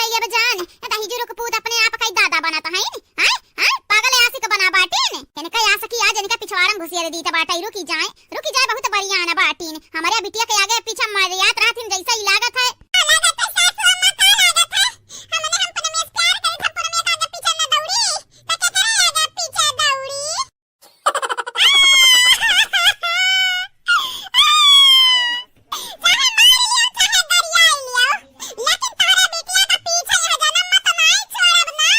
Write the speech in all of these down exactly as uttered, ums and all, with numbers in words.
ये बजान, ये दहिजरू के पूत अपने आप कई दादा बनत हईन। हैं? हैं? पागल आशिक बना बाटीन। इनका आशिकी आज इनका पिछवाड़न घुसियर दीत बाटे, रुकी जाए, रुकी जाए, बहुत बढ़िया न बाटीन। हमरे बिटिया के आगे पीछे मरियात रहतीन जैसे ही लागत है। का लागत है सासू अम्मा, का लागत है? हमने हम पूनमिया से प्यार करी, हम पूनमिया के आगे पीछे न दौड़ी। तो केकरे आगे पीछे दौड़ी? चाहे मार लियो, चाहे गरिया लियो, लेकिन तोहरे बिटिया के पीछे यह जन्म में तो नाई छोड़ब नाई।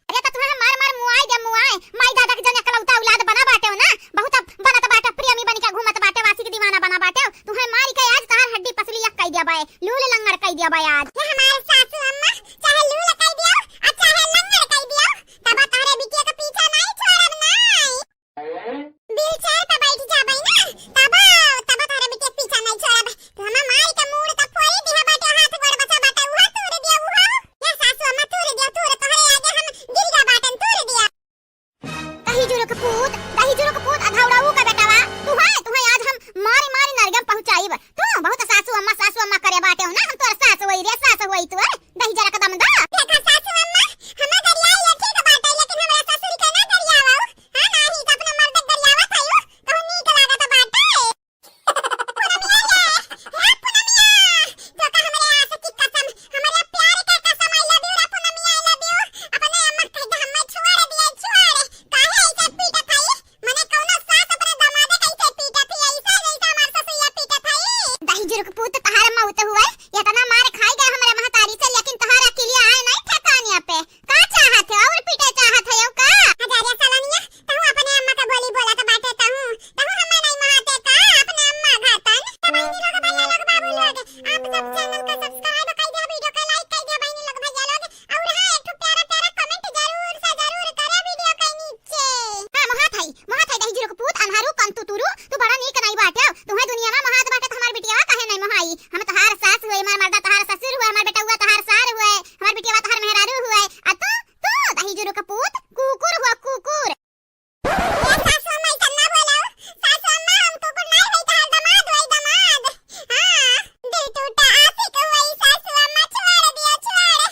अरे तो तुम्हें मार मार मुआई दे मुआई। माई दादा के जन एकलौता औलाद बना बाटे हो ना, बहुत अब बनत बाटे, प्रेमी बन के घूमत बाटे, वासी के दीवाना बना बाटे हो। तुम्हें मारी के आज तहार हड्डी पसली एक कई दिया बाए, लूल लंगड़ कई दिया बाए आज। ये हमारे सासू अम्मा, चाहे लूल कई दियो, आ चाहे लंगड़ कई दियो, तब तोहरे बिटिया के पीछे नाई छोड़ब नाई। व्हीलचेयर पे बैठ जाबे ना, तब, तब तोहरे बिटिया के पीछा नहीं छोड़ब। तू हमार माई के मूड़ त फोड़ी दिहा बाटे, हाथ गोड़ बचा बाटे, उहा तूर दिया, उहा। ये सासू अम्मा तूर दिया, तूर, तोहरे आगे हम गिर गया बाटन, तूर दिया। दहिजरू के पूत, दहिजरू के पूत, अधौड़ाऊ का बेटवा, तू है, तू है, आज हम मारी मारी नरगम पहुँचाइब। तू बहुत सासू अम्मा, सासू अम्मा करे बाटे हो ना, हम तोर सास होई रे, सास होई तू, अरे दहिजरा का दम दा। देखा सासू अम्मा, हमें गरियाई ले ठीक बाटे, लेकिन हमरा ससुर के ना गरियावा। हाँ, नाही तो अपना मर्द गरियावत हयो, कहूँ नीक लागत बाटे। पूनमिया ये, हे पूनमिया, तो का हमरे आस की कसम, हमरे प्यार के कसम, I love you रे पूनमिया, I love you। अपने अम्मा कह दे, हमें छोड़ दिया, छोड़। काहे ऐसे पीटत हई? मने कौनो सास अपने दमादे कैसे पीटत ही, ऐसे जैसे हमार ससुइया पीटत हई। दहिजरू के पूत तहार मौत हुए, इतना मार खाई गए हमरे महतारी से, लेकिन तहार अकिलिया आए नहीं ठिकानिया पे। का चाहत है? और पीटे चाहत है यो का? हजारिया सलनिया, तहु अपने अम्मा का बोली बोलत बाटे, तहु, तहु हमें नहीं महाते का अपने अम्मा घातन। तो बहनी लोग, भैया लोग, बाबू लोग, आप सब channel का subscribe कर दिया, video का like कर दिया बहनी लोग, भैया लोग। और हाँ, एक ठो प्यारा प्यारा comment जरूर से जरूर करे video के नीचे। हाँ, मोहात है, मोहात है दहिजरू के पूत, अन्हारू, कंतू तुरू, तू बड़ा नीक नहीं बाटे। तुम्हें दुनिया में मोहात बाटे तो हमार बिटिया काहे नहीं मोहाई? हम तोहार सास हुए, हमार मर्दा तोहार ससुर हुए, हमार बेटउआ तोहार सार हुए, हमार बिटिया तोहार मेहरारू हुए। आ तू, तू दहिजरू के पूत, कुकुर हुआ, कुकुर। ए सासू अम्मा, ऐसा ना बोलो। सासू अम्मा, हम कुकुर नहीं होई, तोहार दामाद होई, दामाद। हाँ, दिल टूटा आशिक होई, सासू अम्मा, छोड़ दियो, छोड़।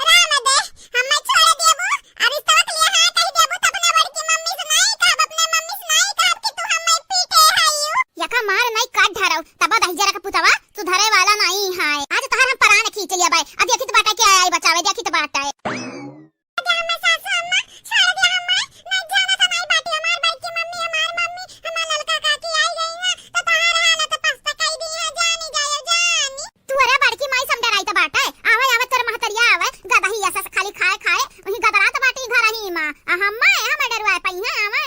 राम दे, हमें छोड़ देबू। अभी तक ले हाँ कह देबू, तो अपने बड़की मम्मी से नहीं कहब, अपने मम्मी से नहीं कहब कि तू हमें पीटे हयू। यका मार नहीं काट धरौ, तब दहिजरा का पुतवा सुधरे वाला नहीं है। आज तोहार हम परान खींच लिया बाय। अब देखित बाटा के आई बचावे, देखित बाटा। दे हमें सासू अम्मा, छोड़ दे हमें, नहीं जाना तो नहीं बाटी, हमार बड़की मम्मी, हमार मम्मी, हमार ललका काकी आई गई ना, तो तहार हालत पस्त कई दी है, जानी जायो जानी। तू अरे बड़की माई से हम डराई तो बाटे, आवे आवे तोर महतरिया आवे, गदही ऐसा से खाली खाए खाए, वही गदरात बाटी घर ही माँ, आ हम्मा है, हमें डरवाए पई है, आवे।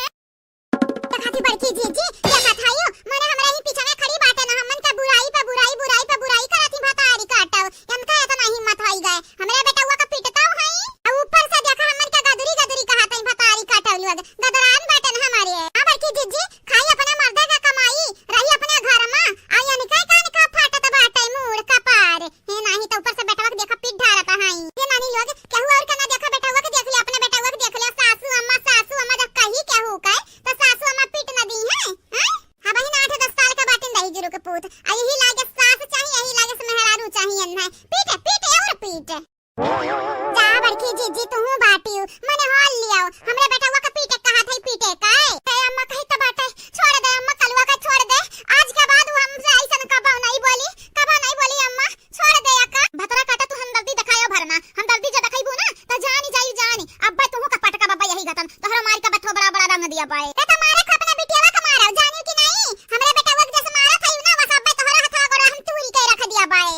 देखा थी बड़की जीजी, देखा था यो, मने हमरा ही पीछा में खड़ी बाटे ना, हमन का बुराई पे बुराई, बुराई पे बुराई करा थी भतारी काटव, इनका इतना हिम्मत होई गए, हमरे बेटउआ का पीटतव हई, आ ऊपर से देखा हमन का गदुरी गदुरी कहा थई भतारी काटव लोग, गदरान बाटे ना हमारे। हाँ बड़की जीजी, खाई अपना मर्दे का कमाई, रही अपने घर में, आ इनका कान का फाटत बाटे मूड़ कपार। हे नाही तो ऊपर से बेटवा के देखा पीट ढारत हई। ये नानी लोग, केहू और के ना देखा, बेटवा के देख ले, अपने बेटवा के देख ले, सासू अम्मा, सासू अम्मा जब कही केहू के, तो सासू अम्मा पीट न दी है, हैं? हाँ बहिन, आठ दस साल का बाटिन दहिजरू के पूत। आ यही लागे सास चाही, यही लागे से मेहरारू चाही, अन्ना है। पीटे, पीटे और पीटे। जा बड़की जीजी, तू बाटियो, मने हाल लियाओ। हमरे बेटवा के पीटे कहा थे, पीटे का है? ए अम्मा कही तो बाटे, छोड़ दे अम्मा, कलुआ का छोड़ दे। आज के बाद वो हमसे ऐसन कबाऊ नहीं बोली, कबाऊ नहीं बोली अम्मा। छोड़ दे अक्का, भतरा काटा तू हमदर्दी देखायो भरना, हमदर्दी जे देखइबू ना, त जानी जाई जानी, अब्बे तुहू का पटका बब्बा यही घतन, तोहरो मारी का बथो बड़ा बड़ा रंग दिया पाए। ए त मारे का अपने बिटियावा का मारो, जानी कि नहीं? हमरे बेटवा के जैसे मारत हई ना, वैसे अब्बे तोहरो हथवा गोड़ा हम तूरी के रख दिया पाए।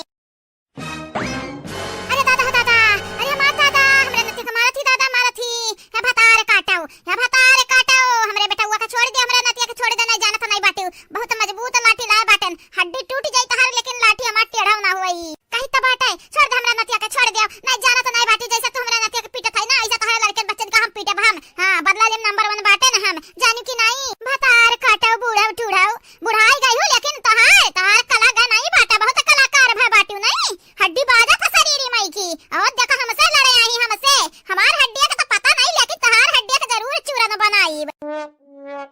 अरे दादा, दादा, अरे मार दादा, हमरे नती का मारत ही दादा, मारत ही। हे भतार काटो, हे भतार काटो, हमरे बेटवा का छोड़ दे, हमरे नतिया का छोड़ दे, नहीं जानत नहीं बाटे, बहुत मजबूत लाठी लाए बाटन, हड्डी टूट जाई तहार, लेकिन लाठी हमार टेढ़ा ना होई। कही त बाटे, छोड़ दे हमरा नतिया के, छोड़ दे। नहीं जानत नहीं बाटी, जैसे तू हमरा नतिया के पीटत है ना, ऐसे तोहरे लड़कन बच्चन का हम पीटब हम। हाँ, बदला लेम number one बाटे ना हम, जानी कि नहीं? भतार काटो, बूढ़व टूढ़व, बुढ़ाई गई हूँ, लेकिन तोहार, तोहार कला गा नहीं बाटे, बहुत कलाकार भे बाटू नहीं, हड्डी बाजत है शरीर मई की। और देखा हमसे लड़े आई, हमसे, हमार हड्डिया का तो पता नहीं, लेकिन तोहार हड्डिया का जरूर चूरन बनाई।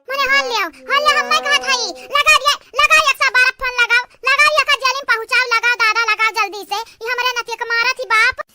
मने हाल ले आओ, हाल ले, हम मैं कहत हई, लगा दिया, लगा एक सौ बारह फोन लगाओ, लगा दिया का जेल में पहुंचाओ, लगाओ दादा, लगाओ जल्दी से, ये हमरे नतिया के मारत ही बाप।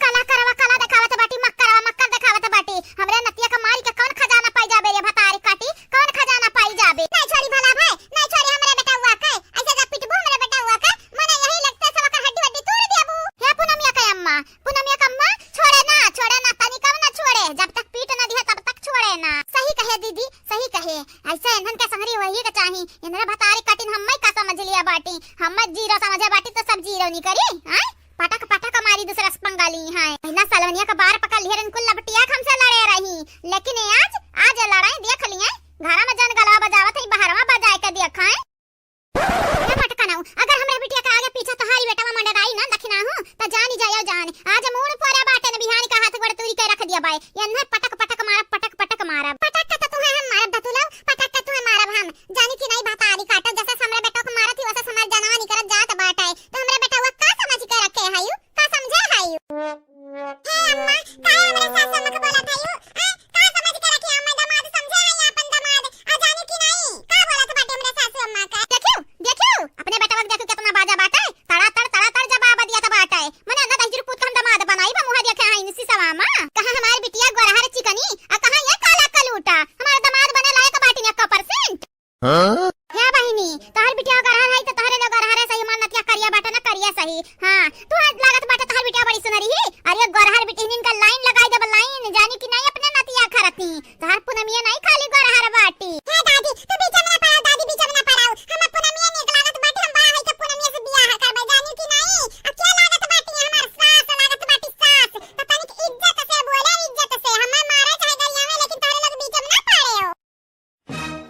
तम्मा, छोड़े ना, छोड़े ना, तनिकउ ना छोड़े, जब तक पीट ना दिहे तब तक छोड़े ना। सही कहे दीदी, सही कहे। ऐसे इन्हन के संगरी वही के चाही। इन्हन भतारी कटिन हम्मे का समझ लिया बाटी, हम्मे जीरो समझे बाटी तो सब जीरो निकरी, हैं? पटक पटक मारी दूसरा से पंगा ली हैं। महीना सलवनिया का बार पकड़ लिहे रहन कुल लपटिया के हमसे लड़े रही, लेकिन ये आज, आज ये लड़ाई देख लिए। घरा में जन गलवा बजावत है, बहरवा बजाए के देखाए। ए मटकनऊ, अगर हमरे बिटिया के आगे पीछे तोहारी बेटवा मंडराई ना दखिनाहू, त जानी जायो जान, आज मूड़ पोरे बाटे न बिहानी का हाथ गोड़ तूरी के रख दिया बाय। एन्हे पटक पटक मारब, पटक पटक मारब। पटक के त तुहे हम मारब धतुलऊ, पटक के तुहे मारब हम। जानी कि नाई भतारी काटब, जैसे हमरे बेटवा के मारत ही वैसे हमार जनवा निकरत जात बाटे। त हमरे बेटवा का समझ के रखे हयू? का समझे हयू? हे अम्मा, काहे हमरे सासु अम्मा के बोलत हयू? आ, का समझ के रखी अम्मा, दमाद समझे हई आपन दमाद। आ जानी कि नाई? का बोलत बाटे हमरे सासु अम्मा का? देखियो, देखियो, अपने बेटवा के देखियो केतना बाजा बाटे। तड़ा तड़, तड़ा तड़ जवाब दिया त बाटे। मने ना दहिजरू पूत के हम दमाद बनाई बा, मुहा देखे हई इनसी सवा मा। कहाँ हमार बिटिया गोरहर चिकनी, आ कहाँ ये काला कलूटा? हमार दमाद बने लायक बाटी ने एको percent। हाँ? हे बहिनी, तोहर बिटिया गरहर है त तोहरे लोग गरहर है सही, हमार नतिया करिया बाटे ना करिया सही। हाँ, तू आज लागत बाटे तोहर बिटिया बड़ी सुनरी ही। अरे गरहर बिटिहनिन का line लगाई देब line, जानी कि नाई अपने नतिया खरती। तोहर पुनमिया नाई खाली गरहर बाटी। हे दादी, तू बीच में ना पड़ाओ दादी, बीच में ना पड़ाओ। हम पुनमिया नीक लागत बाटी, हम बड़ा है त पुनमिया से बियाह करबे, जानी कि नाई? आ के लागत बाटी हमार सास, लागत बाटी सास। त तनिक इज्जत से बोले, इज्जत से। हमें मारे चाहे गरियावे, लेकिन तोहरे लोग बीच में ना पड़े हो।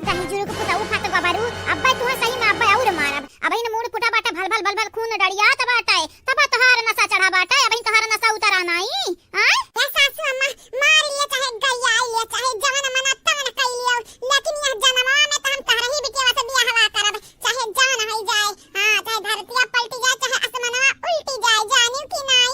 दही जुरुक पुतऊ फाटक बाबरू, अब्बे तुहे सही में अब्बे और मारब। अबहिन मूड़ फुटा बाटे, भल भल भल भल खून डरियात बाटे, तब तोहार नशा चढ़ा बाटे, अबहिन तोहार नशा उतरा नाई। आय? ए सासू अम्मा, मार लिया चाहे गरियाई लिया, चाहे जवन मना तवन कई लियो, लेकिन यह जनमवा में त हम तोहरे ही बिटिया से बियाहवा करब, चाहे जवन होई जाए। हाँ, चाहे धरतिया पलटी जाए, चाहे आसमनवा उल्टी जाए, जानियो कि नाई?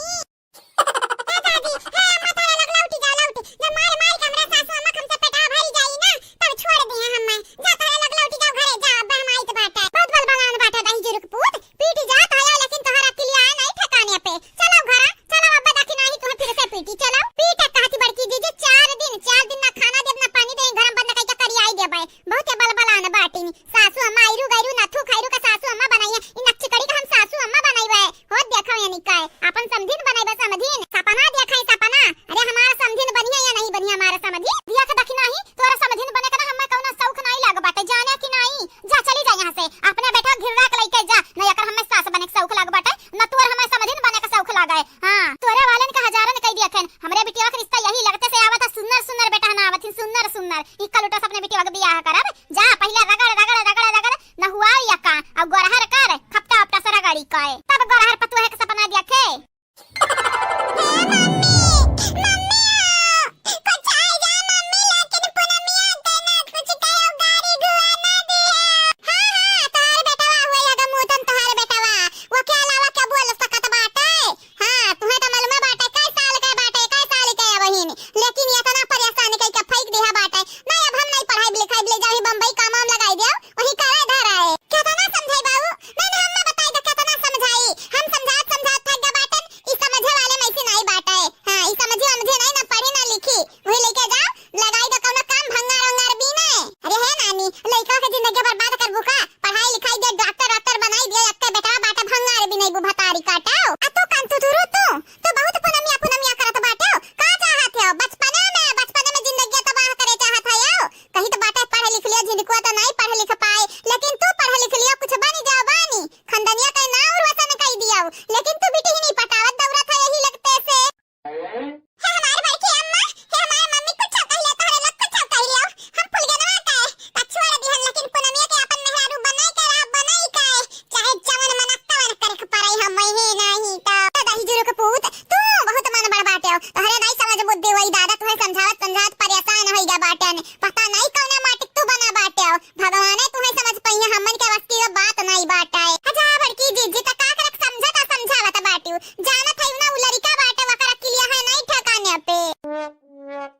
ए दादी, हे अम्मा, तोहरे लोग लौटी जाओ, लौटी। जब मार मार के हमरा सासू अम्मा के हमसे पेटवा भरी जाई ना, तब छोड़ दिहे हम्मे। जा तोहरे लोग लौटी जाओ घरे, जा, अब हम आइत बाटे। बहुत बलबलान बाटे दही जुरुक पूत, पीटी जा तोहरे, लेकिन तोहर अकिलिया है नहीं ठिकाने पे। चलो घरा, चलो, अब देखी नाही तुम्हें फिर से पीटी, चलो। पीटे कहती बड़की जीजी, चार दिन, चार दिन ना खाना देब, ना पानी देब, घर में बंद करके करियाई देबे। बहुते बलबलान बाटिन। सासू अम्मा आइरू गइरू नथु खैरू का सासू अम्मा बनाई है। इ नक्चकड़ी का हम सासू अम्मा बनाई है। हो देखो यानी काय। आपन समधिन बनाई बा समधिन। सपना देखा है सपना। अरे हमारा समधिन बनिया या नहीं बनिया हमारा समधिन? दिया के दखिना ही तोरा समधिन बने का ना हमें कौनो शौक नहीं लाग बाटे। जाने कि नहीं? जा चली जा यहाँ से। अपने बेटा घिर्रा के लेके जा। नहीं अगर हमें सास बने के शौक लाग बाटे, न तोर हमें समधिन बने के शौक लागे। हाँ, तोरे वालन का हजारन कह दिया खेन। हमरे बिटिया के रिश्ता यही लगते से आवत है। सुन्नर सुन्नर बेटा ना आवत ही, सुन्नर सुन्नर। ई कलुटा से अपने बिटिया के बियाह करब। जा, पहिले रगड़, रगड़, रगड़, रगड़, नहुआ या का, अउ गोरहर कर, खपटा उपटा से रगड़ी कए, तब गोरहर पतुआ के सपना देखे। हे मम्मी, मम्मी हो, कुछ आए जा मम्मी, लेकिन पुनमिया के ना कुछ कहो, गारी गुआ ना दे। हाँ, हाँ, तोहर बेटवा हुए अगर मुतन तोहर बेटवा, वो के अलावा क्या बोल सकत बाटे? हाँ, तुहे त मालूमे बाटे, कै साल के बाटे, कै साल के अबहिन, लेकिन एतना परेशान कइके फेंक दिहा बाटे। नहीं, अब हम नहीं पढ़ाई लिखाई, ले जाओ ही बम्बई काम वाम लगाई दियो, वही करे धराए। केतना समझाई बाबू? नहीं, नहीं, हम ना बताई तो केतना समझाई, हम समझात समझात थक गए बाटन, ई समझे वाले में ऐसी नहीं बाटे। हाँ, ई समझी समझे नहीं ना, पढ़ी ना लिखी, वही लेके जाओ, लगाई दो कौनो काम, भंगार वंगार बीने। अरे हे नानी, लइका के जिंदगी बर्बाद करबू का? पढ़ाई लिखाई दे, डॉक्टर वाक्टर बनाई दे, अक्के बेटवा बाटे भंगार बीने बु भतारी काटो। आ तू कान तू धुरु तू, तू बहुत पुनमिया पुनमिया करत बाटे। का चाहत हो? बचपने में, बचपने में जिंदगी तबाह करे चाहत हो। कही तो बाटे पढ़ लिख लियो, जिनको तो नहीं पढ़ लिख पाए, लेकिन तू पढ़ लिख लियो, कुछ बनी जाओ बानी। खंदनिया के नाम रोशन कई दियो, लेकिन तू बिटिहनी पटावत दौड़त है यही लगते से। हे हमार बड़की अम्मा, हे हमार मम्मी, कुछ कह ले, तोहरे लोग कुछ कह लो। हम फुलगनवा के त छोड़ दिहन, लेकिन पुनमिया के अपन मेहरारू बनाई के रहा, बनाई के। चाहे जवन मन तवन करे के पड़े, हम वही नहीं तो। तो दही जुरु के पूत, तू बहुत मन बड़ बाटे हो। तोहरे नहीं समझ बुद्धि वही दादा, तोहरे समझावत समझावत परेशान होई गया बाटन। पता नहीं कौने माटी तू बना बाटे हो। भगवाने तुहे समझ पइहे, हमन के बस की बात नाई बाटे। अच्छा बड़की जीजी, त का करक समझत आ समझावत बाटू? जानत हई ना उ लड़िका बाटे, ओकर अकिलिया है नाई ठिकाने पे।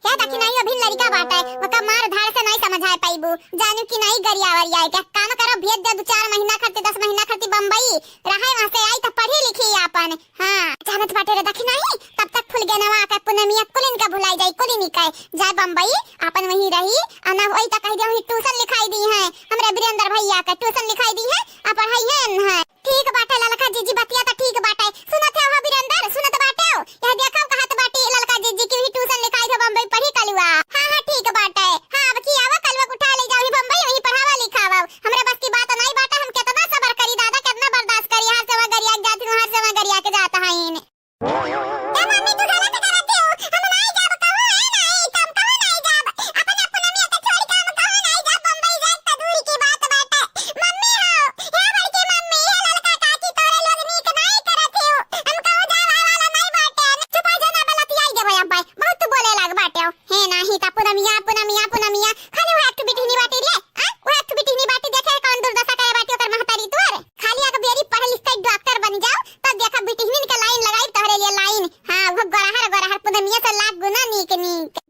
हे देखी नाई, अभी लड़िका बाटे, ओकर मार धाड़ से नाई समझाए पाइबू। जानू कि नाई गरियावरिया के काम करो, भेज दे दो चार महीना खातिर, दस महीना खातिर बम्बई रहे, वहाँ से आई त पढ़ी लिखी आपन। हाँ, जानत बाटे रे दखिनाही, तब तक फुलगेनवा के पुनमिया कुलिन के भुलाई जाई, कुलिन के जाए बम्बई, आपन वहीं रही, आ ना होई त कह दिया वहीं ट्यूशन लिखाई दी है, हमरे वीरेंद्र भैया के ट्यूशन लिखाई दी है, आ पढ़ाई है न है। ठीक बाटे ललका जीजी, बतिया त ठीक बाटे। सुनत है हो वीरेंद्र, सुनत बाटे हो? यह देखो कहत बाटी ललका जीजी की भी ट्यूशन लिखाई थे बम्बई पढ़ी कलुआ। हाँ, हाँ, ठीक बाटे। हाँ, अब की आवा कलुआ के उठा ले जाओ ही बम्बई, वहीं पढ़ावा लिखावा। हमरे बस की बात नाई बाटे, हम कितना सबर करी दादा, कितना बर्दाश्त करी। हर समय गरिया के जाती हूँ, हर समय गरिया के जाता है इन। ए मम्मी, तू गलत करत हो। हम नाई जाब, कहूँ है नाई, तो हम कहूँ नाई जाब। अपने पूनमिया के छोड़ के हम कहूँ नाई जाब, बम्बई जाए तो दूर की बात बाटे। मम्मी हो, हे बड़की मम्मी, हे ललका काकी, तोरे लोग नीक नाई करत हो। हम कहूँ जाए वाला नाई बाटे। चुप हो जा ना, बलतियाई देबो हम भाई। बहुत तू बोले लाग बाटे हो। हे नाही ता पूनमिया, पूनमिया, पूनमिया। खाली वो एक ठो बिटिहनी बाटी रे। आ? वो एक ठो बिटिहनी बाटी, देखे कौन दुर्दशा करे बाटी ओकर महतारी तोर। खाली एक बेरी पढ़ लिख के डॉक्टर बन जाओ, तब देखा बिटिहनिन के लाइन लगाई तोहरे लिए लाइन। हाँ, वो गोरहर, गोरहर पूनमिया से लाख गुना नीक, नीक।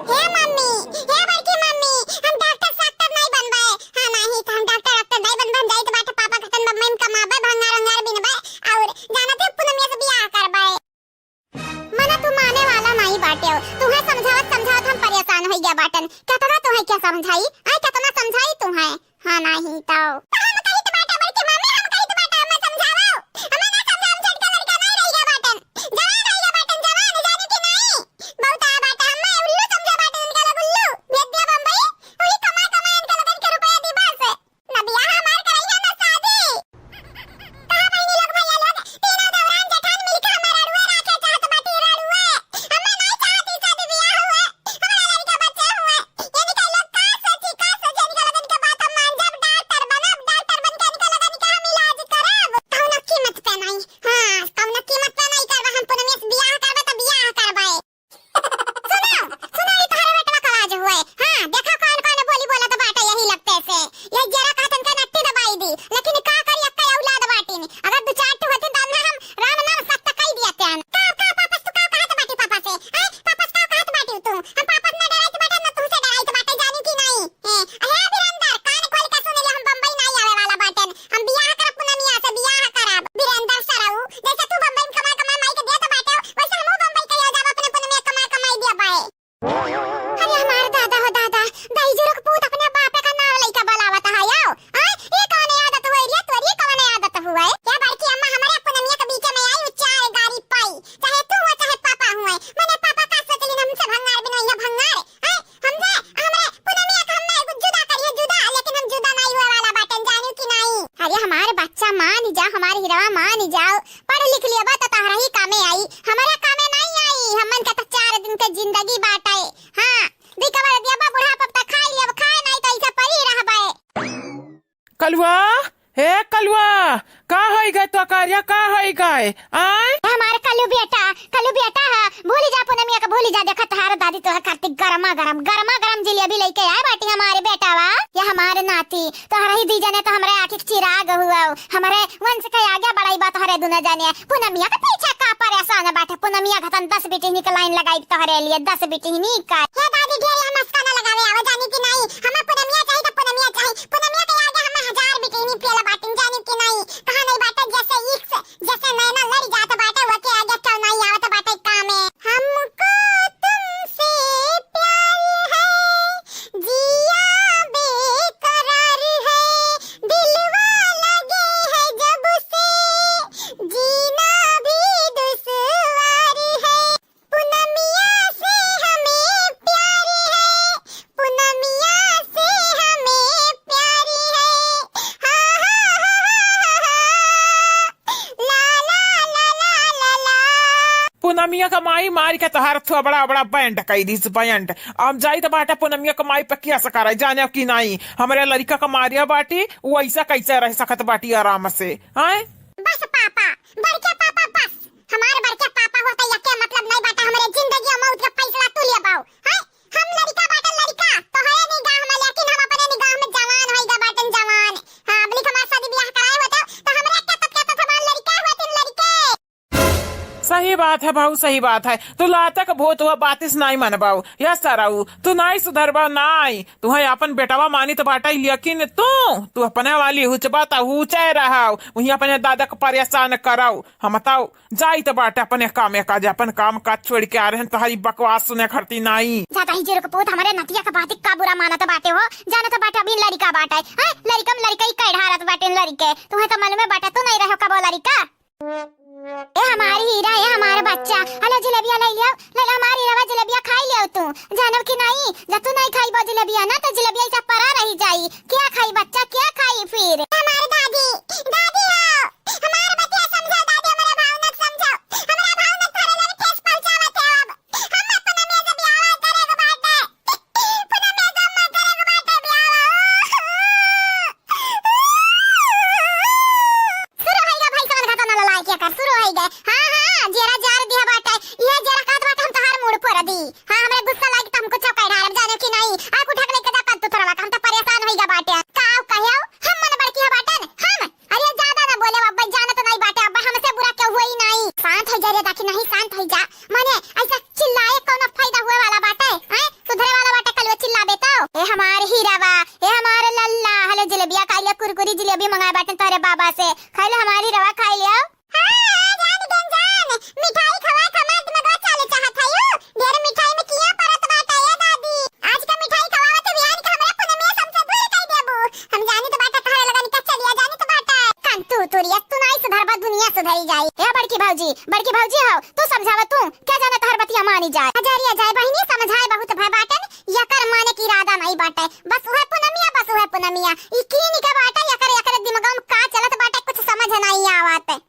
हे मम्मी, हे बड़की मम्मी, हम डॉक्टर साक्टर नाई बनबे। हाँ, नाही तो हम डॉक्टर वाक्टर नाई बनबे, हम जाइत बाटे पापा के साथ बम्बई में कमाबे, भंगार वंगार बिनबे, और जानत है पूनमिया से बियाह करबे। मना तू माने वाला नाई बाटे हो। तुहे समझावत समझावत हम परेशान होई गया बाटन। केतना तुहे क्या समझाई? आय केतना समझाई तुहे? हाँ नाही तो। तो हम कहित बाटे बड़की मम्मी, हम कहित बाटे हमें समझावो। हमें ना समझा, हम छोटका लड़का नाई रह गया बाटन। जवान रह गया बाटन, जवान जानी कि नाई? बहुत आ बाटे, हमें उल्लू समझे बाटन इनका लोग उल्लू। भेज दिया बम्बई, वही कमा कमा इनका लोगन के रुपया दी बस। ना बियाह हमार करइया ना शादी। कहाँ बहिनी लोग भइया लोग, तीनों देवरान जेठान मिलके हमें रड़ुए राखे चाहत बाटी, रड़ुए। हमें नाई चाहत ई शादी बियाह हुए, हमारा लड़का बच्चे हुए। इनके लोग का सोची, का सोची, इनके लोगन के बात हम मान जाब, डॉक्टर बनब, डॉक्टर बन के इनके लोगन के हम इलाज करब। कौनो कीमत पे नाई, हाँ, कौनो कीमत पे नाई करब, हम पूनमिया से बियाह करबे तो बियाह करबे। सुनो, सुनो, ई तोहरे बेटवा का आवाज हुए। हाँ, देखा कौन कौन बोली बोलत बाटे यही लगते से। ये जरा कहतन के नट्टी दबाई दी, लेकिन का करी, अक्का औलाद बाटिन। अगर दू चार ठो होती तब ना हम राम नाम सत्य कई दिया तेन। का, का पापस तू का कहत बाटी पापा से? हैं? पापस का कहत बाटी तू? हम पापस ना डराइत बाटे, ना तुमसे डराइत बाटे, जानी कि नहीं? ए, अहे वीरेंद्र, कान खोल के सुन ले, हम बम्बई नाई आवे वाला बाटेन। हम बियाह करब पूनमिया से, बियाह करब। वीरेंद्र सरऊ, जैसे तू बम्बई में कमाई कमाई माई के देत बाटे, वैसे हमहू बम्बई के ले जाब, अपने पूनमिया कमाई कमाई दिया बाए। अरे हमार दादा हो दादा, दहिजरू के पूत अपने बापे का नाम लइका बोलावत है, आओ। आय, ये कौन आदत हुए रे तोरी, कौन आदत हुए? ये बड़की अम्मा हमरे पूनमिया के बीच में आई, उ चार गारी पाई। चाहे तू हो, चाहे पापा हुए। मने पापा का सोचलिन हमसे भंगार बिनइया भंगार? हैं? हमसे, हमरे पूनमिया के हम ना एगो जुदा करिए, जुदा, लेकिन हम जुदा नाई हुए वाला बाटन, जानू कि नाई? अरे हमार बच्चा मान जाओ, हमार हिरवा मान जाओ, पढ़ लिख लिया बा तो तहरा ही कामे आई, हमारे कामे नाई आई। हमन के तो चार दिन के जिंदगी बाटे। हाँ, दी कबर दिया बा बुढ़ापा तक खाई लिया, खाए नाई तो ऐसे पड़ी रहबे। कलुआ, हे कलुआ, का होई गए तो करिया, का होई गए? आय? हमार कलू बेटा, कलू बेटा है, भूली जा पूनमिया का, भूली जा। देखा तोहार दादी तोहर खातिर गरमा गरम, गरमा गरम जिलेबी लेके आए बाटी हमारे बेटावा। या हमारे नाती, तोहरा ही दी जने तो हमरे आँखी के चिराग हुआ, हमरे वंश के आगे बढ़ाई बा तोहरे दुनो जने। पूनमिया के पीछे का परेशान बाटे? पूनमिया घतन दस बिटिहनी के लाइन लगाई तोहरे लिए, दस बिटिहनी का। हे दादी, ढेर मस्का ना लगावे, आवा जानी कि नाई? हमें पूनमिया चाही तो पूनमिया चाही, पूनमिया के आगे हमें हजार बिटिहनी फेल बाटिन, जानी कि नाई? कहा नहीं बाटे जैसे इश्क जैसे नैना लड़ जात बाटे, वके आगे क्यों नहीं आवत बाटे कामे। हमको तुमसे प्यार है, जिया बेकरार है, दिलवा लगे है जब से, जीना भी दुश्वार है। पूनमिया से हमें प्यार है, पूनमिया से हमें प्यार है। हा, हा, हा, हा, हा, हा। ला, ला, ला, ला, ला, ला। पूनमिया का माई मार के तोहार थोबड़ा, बड़ा बैंड कई दिस बैंड। अब जाई त बाटे पूनमिया का माई पे केस करे, जाने कि नाई? हमरे लड़िका का मारिया बाटी, वो ऐसा कैसे रह सकत बाटी आराम से, हैं? बस पापा, बड़के पापा, बस। हमार बड़के पापा होते यके मतलब नहीं बाटे, हमरे जिंदगी और मौत का फैसला तू ले पाओ, हैं? हम लड़िका बाटे लड़िका, तोहरे निगाह में, लेकिन हम अपने निगाह में जवान होई गा बाटन जवान। हाँ, अब लिख हमार शादी ब्याह कराए होते, तो हमरे के तत, के तत हमार लड़िका होते लड़िके। सही बात है भाऊ, सही बात है। तू लातक भूत हुआ बातिस नाई मनबाऊ। या सराऊ, तू नाई सुधरबा नाई। तुहे अपन बेटवा मानित बाटई, लेकिन तू, तू अपने वाली हुचबा त हुचे रहव। वहीं अपने दादा के परेशान करव। हम बताओ, जाइत बाटे अपने कामे काज, अपन काम काज छोड़ के आ रहे हैं, तोहरी बकवास सुने खरती नाई। जा दहिजरू के पूत, हमरे नतिया के बात का बुरा मानत बाटे हो, जानत बाटे अभी लड़िका बाटे, हैं? लड़िका में लड़िका ही कह ढारत बाटे लड़िके। तुहे तो मालूम है बाटे, तू नहीं रहो कबो लड़िका। ए हमार हीरा, ए हमार बच्चा, हलो जिलेबिया लइ लियो, लइ लियो हमार हीरा, जिलेबिया खाइ लियो तू। जानब कि नाहीं, जब तू नाहीं खाइबो जिलेबिया ना, त जिलेबिया ऐसा परा रहि जाई। क्या खाई बच्चा, क्या खाई फिर? ए हमार दादी, दादी हो, हमार बतिया समझो दादी, हमरा भावना समझो, हमरा भावना थारे लगे ठेस पहुँचावत है अब। हम अपना मेज बियाह करे के बाटे। पूनमिया जम्मा करे के बाटे बियाह। शुरू होइगा भाई, समझ घाटा ना लड़ाई के कर, शुरू होइगा। हाँ, हाँ, जेरा जार दिया बाटे, ये जेरा कहत बाटे हम तोहार मूड़ फोड़ दी। हाँ, हमरे गुस्सा लागी त हम कुछ कह डालब, जाने कि नाहीं। आ कुठा के लेके जा कर तू थोड़ा, हम तो परेशान होइगा बाटे। का कहे हो? हम मन बड़की हो बाटन, हम अरे ज्यादा ना बोले अब्बा, जानत नाहीं बाटे अब्बा, हमसे बुरा केहू होई नाहीं। शांत होइ जा रे दाखी, नाहीं शांत होइ जा। मने ऐसा चिल्लाए कौनो फायदा हुए वाला बाटे? हैं? सुधरे वाला बाटे कलुआ चिल्लाबे तो? ए हमार हीरावा, ए हमार लल्ला, हलो जिलेबिया खाइ लियो, कुरकुरी जिलेबी मंगाए बाटे तोहरे बाबा से। खाइ ले हमार हीरावा, खाइ लियो। हाँ, हाँ, जान गन जान, मिठाई खवा खमा दिमागवा चाले चाहत हयू। ढेर मिठाई में किया परत बाटे ए दादी। आज का मिठाई खवावत बिहान के हमरा पुनमिया समझ दूर कइ देबू। हम जानी त बाटा तहरे लगन का चलिया जानी त बाटा। कान तू तुरिया तू नाहीं सुधरबा दुनिया सुधरी जाई। ए बड़की भौजी, बड़की भौजी हो, तू समझावा तू, क्या जाने तहर बतिया मानी जाए। अजरिया जाए बहिनी समझाए बहुत भय बाटन, यकर माने के इरादा नाहीं बाटे। बस उहे पुनमिया, बस उहे पुनमिया। ई कीन के बाटे, यकर, यकर दिमाग में का चलत बाटे कुछ समझ नाहीं आवत।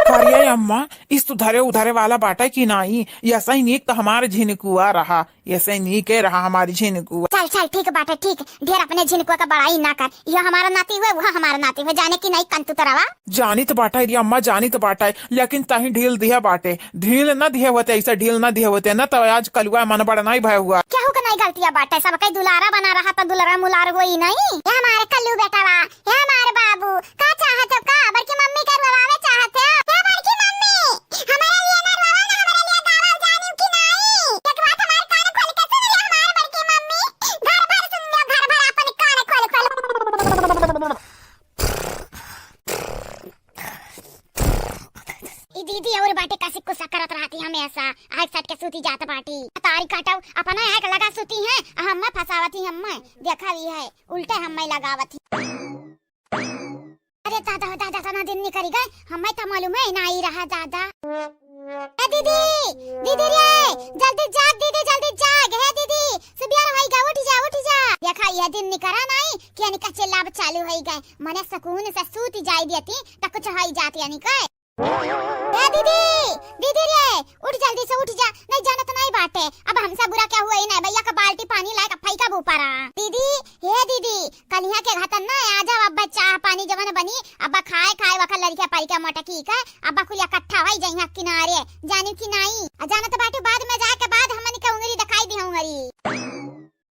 करिया अम्मा, इस सुधरे उधरे वाला बाटे कि नाहीं? ऐसा ही नीक त हमार झिनकुआ रहा, ऐसा ही नीके रहा हमार झिनकुआ। चल, चल, ठीक बाटे, ठीक। ढेर अपने झिनकुआ का बड़ाई ना कर। यह हमार नाती हुए, वह हमार नाती हुए, जाने कि नाहीं कंतू तरवा। जानित बाटे रे अम्मा, जानित बाटे, लेकिन तहीं ढील दिहे बाटे। ढील न दिहे होते, ऐसा ढील न दिहे होते, न त आज कलुआ मन बड़ नाहीं भय हुआ। केहू के नाहीं गलतिया बाटे, सबके दुलारा बना रहा त दुलारा मुलार होई नाहीं। ये हमार कल्लू बेटवा, हे हमार बाबू, का चाहत हो का? बड़की मम्मी के रोवावे चाहत हो? हे बड़की मम्मी, हमरे लिए ना रोवा ना, हमरे लिए गावा, जानियो कि नाहीं? एक बात हमार कान खोल के सुन ले, हमार बड़की मम्मी, घर भर सुन ले, घर भर अपन कान खोल खोल। ई दीदी और बाटे कसी गुस्सा करत रहती हमेशा, आग सट के सूती जात बाटी। तारी काटो, अपना आग लगा सूती हैं, आ हम्मे फंसावती हम्मे, देखा भी है, उल्टे हम्मे लगावती। अरे दादा, दादा, तना दिन निकरी गए, हम्मे त मालूम है नाहीं रहा दादा। ए दीदी, दीदी रे, जल्दी जाग दीदी, जल्दी जाग, हे दीदी, सुबियर होइगा, उठ जा, उठ जा। देखा ये दिन निकरा नाहीं, कि यानी का चिल्लाब चालू होइगा, मने सुकून से सूती जाई देती, त कुछ होई जात यानी का। ए दीदी, दीदी रे, उठ जल्दी से उठ जा, नाहीं जानत नाहीं बाटे, अब हमसे बुरा केहू होई नाहीं, भैया का बाल्टी पानी लाए के फेंकब ऊपर आ। दीदी, हे दीदी, कलिया के घातन ना आ जाओ, अब चाह पानी जवन बनी, अब खाए खाए वखा लड़किया परिका मोटकी के, अब कुल इकट्ठा होई जइहा किनारे, जानी कि नाहीं? आ जानत बाटे बाद में जाए के बाद हमनी के उंगरी दिखाई दी उंगरी।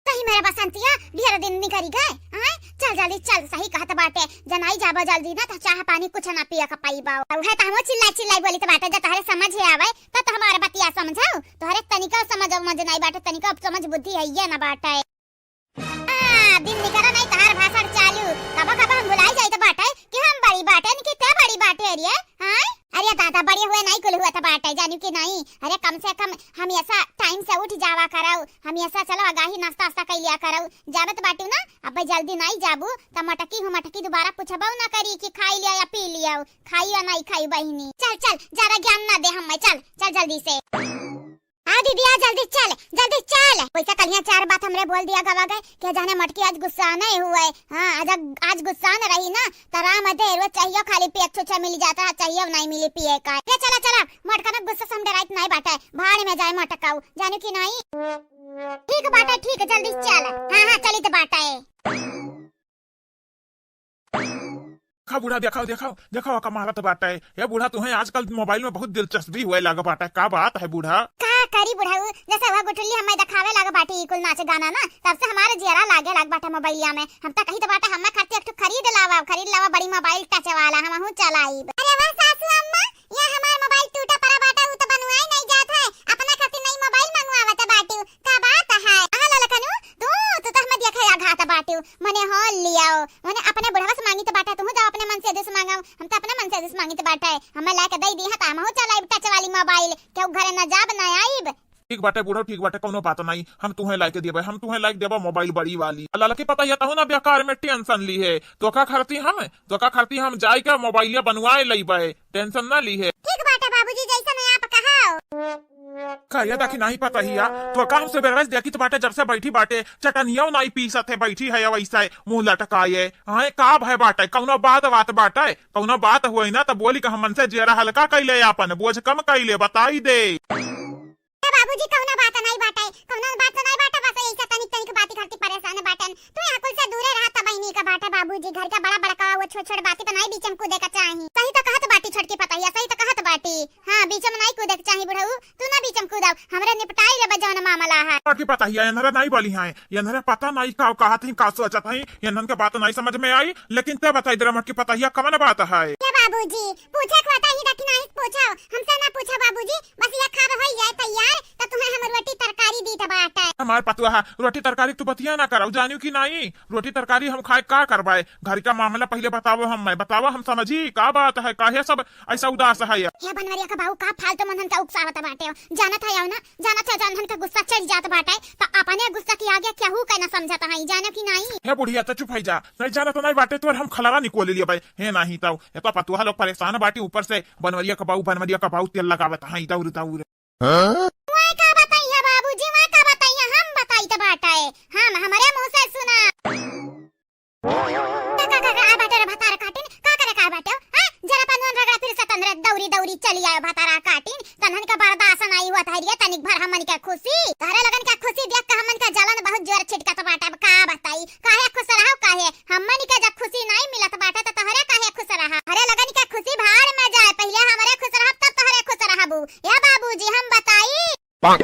कहीं मेरे बसंतिया, ढेर दिन निकरी गए, आय? चल जल्दी चल, सही कहत बाटे, जनाई जाबो जल्दी ना त चाह पानी कुछ ना पिए के पइबो। उहे त हमो चिल्लाई चिल्लाई बोलित बाटे, जब तोहरे समझ आवे त, त हमारे बतिया समझाओ, तोहरे तनिको समझ उमझ नाहीं बाटे, तनिको समझ बुद्धि है ये ना बाटे। आ, दिन निकरा नाहीं तहार भाषण चालू, कबो कबो हम भुलाई जाइत बाटे कि हम बड़ी बाटे न कि ते बड़ी बाटे, अरे, हाँ? अरे दादा, बड़े हुए नाहीं कुल हुआ त बाटे, जानियो कि नाहीं? अरे कम से कम हमेशा time से उठ जावा करउ, हमेशा चलो आगाही नाश्ता वास्ता कइ लिया करउ। जानत बाटू ना, अब जल्दी नाहीं जाबू त मटकी हूँ मटकी दोबारा पूछबउ ना करी कि खाई लिया या पी लिया, खाई या नाहीं खाई बहिनी। चल चल, ज्यादा ज्ञान ना दे हम्मे, चल चल जल्दी से। आ दीदी आ, जल्दी चल, जल्दी चल। वैसे कलिया चार बात हमरे बोल दिया गवा गए, क्या जाने मटकी आज गुस्सा नहीं हुए। हाँ, आज, आज गुस्सा न रही ना, त राम दे रोज चाहियो खाली पिए, छुच्छा मिल जाता है, चाहियो नहीं मिली पिए का। ये चला चला, मटका ना गुस्सा से हम डराइत नहीं बाटे, भाड़ में जाए मटकाऊ, जानियो कि नाहीं? ठीक बाटे, ठीक, जल्दी चल। हाँ हाँ, चलित बाटे। देखा बूढ़ा, देखाओ, देखाओ, देखाओ, का मारत बाटे। ए बूढ़ा, तुहें आजकल mobile में बहुत दिलचस्पी हुए लाग बाटे, का बात है बूढ़ा? का करी बुढ़ऊ, जैसे वह गुठुल्ली हमें देखावे लाग बाटे ई कुल नाच गाना ना, तब से हमारे जियरा लागे लाग बाटे मोबाइलिया में। हम त कही त बाटे हमें खातिर एक ठो खरीद लावा, खरीद लावा बड़ी mobile touch वाला, हमहू चलाइब। अरे वाह सासू अम्मा, या हमार mobile टूटा पड़ा बाटे, उ त बनवाए नहीं जात है, अपना खातिर नई mobile मंगवावत बाटू, का बात है? अहा ललकनू, तू, तू त हमें देखे आघात बाटू, मने हो लियाओ, मने अपने बुढ़वा से मांगित बाटे, तू जाओ अपने मन से दिस मांगाओ, हम त अपने मन से दिस मांगित बाटे, हमें लाके दे दी है त हमहू चलाइब touch वाली mobile, केहू घरे न जाब न आइब। ठीक बाटे बुढ़ऊ, ठीक बाटे, कौनो बात नाई, हम तुहें लाइके देबे, हम तुहें लाइके देबे मोबाइल बड़ी वाली। ललकी पतोहिया तहू ना बेकार में टेंशन ली है, तोका खरती हम, तोका खरती हम जाइके मोबाइलिया बनवाए लइबे, टेंशन ना ली है। ठीक बाटे बाबूजी, जैसन आप कहो। कहिया देखी नाहीं पतोहिया, तोका हम सबेरे से देखित बाटे, जब से बैठी बाटे, चटनियो नाहीं पीसत है, बैठी है वैसे मुँह लटकाए। हाँ, का भय बाटे, कौनो बात, बात बाटे, कौनो बात होई ना त बोली के हमन से जेरा हल्का कइले, आपन बोझ कम कइले, बताई दे। ए बाबूजी, कौनो बात नाहीं बाटे, कौनो बात नाहीं बाटे, बस यही से तनिक तनिक बाती खातिर परेशान बाटन। तू यहाँ कुल से दूरे रहा, तब ही नीक बाटे बाबूजी, घर का बड़ा बड़का वो छोट छोट बाती पे नाहीं बीच में कूदे का चाही। सही तो कहत बाटी छोटकी पतोहिया, सही तो कहत बाटी। हाँ, बीच में नाहीं कूदे के चाही बुढ़ऊ, तू ना बीच में कूदव, हमरे निपटाई लेबे जौन मामला है। छोटकी पतोहिया, एनहरे नाहीं बोली हैं, एनहरे पता नाहीं का कहत हैं, का सोचत हैं, एनहन के बात नाहीं समझ में आई, लेकिन ते बताई दे रे मोटकी पतोहिया, कवन बात है? ए बाबूजी, पूछे के होता ही रखी नाहीं पूछो, हमसे ना पूछो बाबूजी, बस ये खाब होई जाए तैयार, त तुम्हें हम रोटी तरकारी दीत बाटे। हमार पतोहा, रोटी तरकारी तू बतिया ना करव, जानियो कि नाहीं? रोटी तरकारी हम खाए का करबे? घर का मामला पहिले बतावो हम, मैं बतावो हम समझी, का बात है, काहे सब ऐसा उदास है? हे बनवरिया का बाऊ, का फालतू मनहन का उकसावत बाटे हो? जानत है ना, जानत है, जौन हमका गुस्सा चढ़ जात बाटे, त अपने गुस्सा के आगे केहू के ना समझत है, जानो कि नाहीं? हे बुढ़िया, त चुप है जा, नाहीं जानत नाहीं बाटे तोर हम खलवा निकोल लिया भाई, हे नाहीं तो, ये तो पतोहा लोग परेशान बाटी, ऊपर से बनवरिया का बाऊ, बनवरिया का बाऊ तेल लगावत है दौर दौर। हाँ? वहाँ का बताइया बाबूजी, वहाँ का बताइया, हम बताई त बाटे, हम हमरे मुँह से सुना। का, का, का, का बाटे रे भतार काटिन? का करे का बाटे हो? हाँ? जरा पनुअन रगड़ा फिर से तंद्रे दौरी दौरी चली आयो भतारा काटिन। तन्हन का बर्दाश्त नाहीं हुआ था रे, तनिक भर हमन के खुशी। तहरे लगन के खुशी देख के हमन का जलन बहुत जोर छिटकत बाटे। अब का बताई? काहे खुश रहो काहे? हमन के जब खुशी नाहीं मिलत बाटे त तहरे काहे खुश रहा? हरे लगन के खुशी भाड़ में जाए, पहिले हमरे खुश रहब तब तहरे खुश रहबू। ए बाबूजी हम बताई। का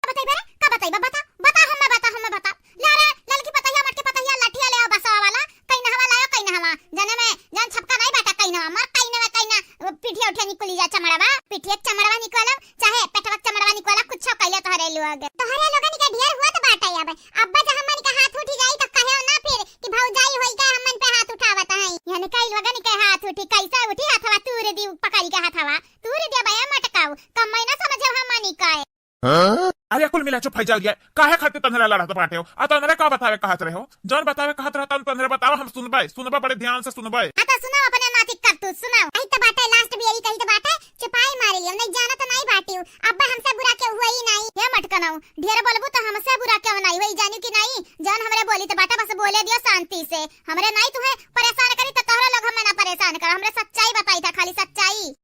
बताइबे रे? का बताइबे? बता, बता, हम्मे बता, हम्मे बता। ले रे, ललकी पतोहिया, मोटकी पतोहिया, लठिया ले आओ, बसवा वाला। कइनहवा लायो, कइनहवा। जने में, जन छपका नाहीं बाटा, कइनहवा। मार कइने में, कइना, वो पिठिया उठिया निकुली जा, चमड़वा। पिठिया के चमड़वा निकोलब, चाहे पेटवा के चमड़वा निकोलब, कुछो कइले तोहरे लोग। तोहरे लोगन के ढेर होत बाटे अब। अब्बा जब हमन के हाथ उठी जाई, त कहे ना फिर कि भौजाई होई के हमन पे हाथ उठावत हई। यानी कई लोगन के हाथ उठी, कैसे उठी हथवा? तूर दी पकड़ी के हथवा, तूर दे बया मटकाऊ। कम्मै ना समझे हमनी के। हाँ? अरे कुल मिला चुप है जाओ रे, काहे खातिर तन्हरा लड़त बाटे हो? आ तन्हरा का बतावे कहत रहे हो? जौन बतावे कहत रहे तन तन्हरा बताओ, हम सुनबे, सुनबे, बड़े ध्यान से सुनबे। आ तो सुनाओ अपने नाती करतूत सुनाओ। आई तो बाटे लास्ट बियरी कही तो बाटे, चुपाई मारी लियो, नहीं जानत नहीं बाटी हूँ। अब्बा हमसे बुरा केहू हुआ ही नहीं। हे मटकनऊ, ढेर बोलबू तो हमसे बुरा केहू नहीं हुई, जानी कि नहीं? जौन हमरे बोली तो बाटे बस बोले दियो शांति से, हमरे नहीं तुम्हें परेशान करी तो तोहरे लोग हमें ना परेशान करो, हमरे सच्चाई बताई था, खाली सच्चाई।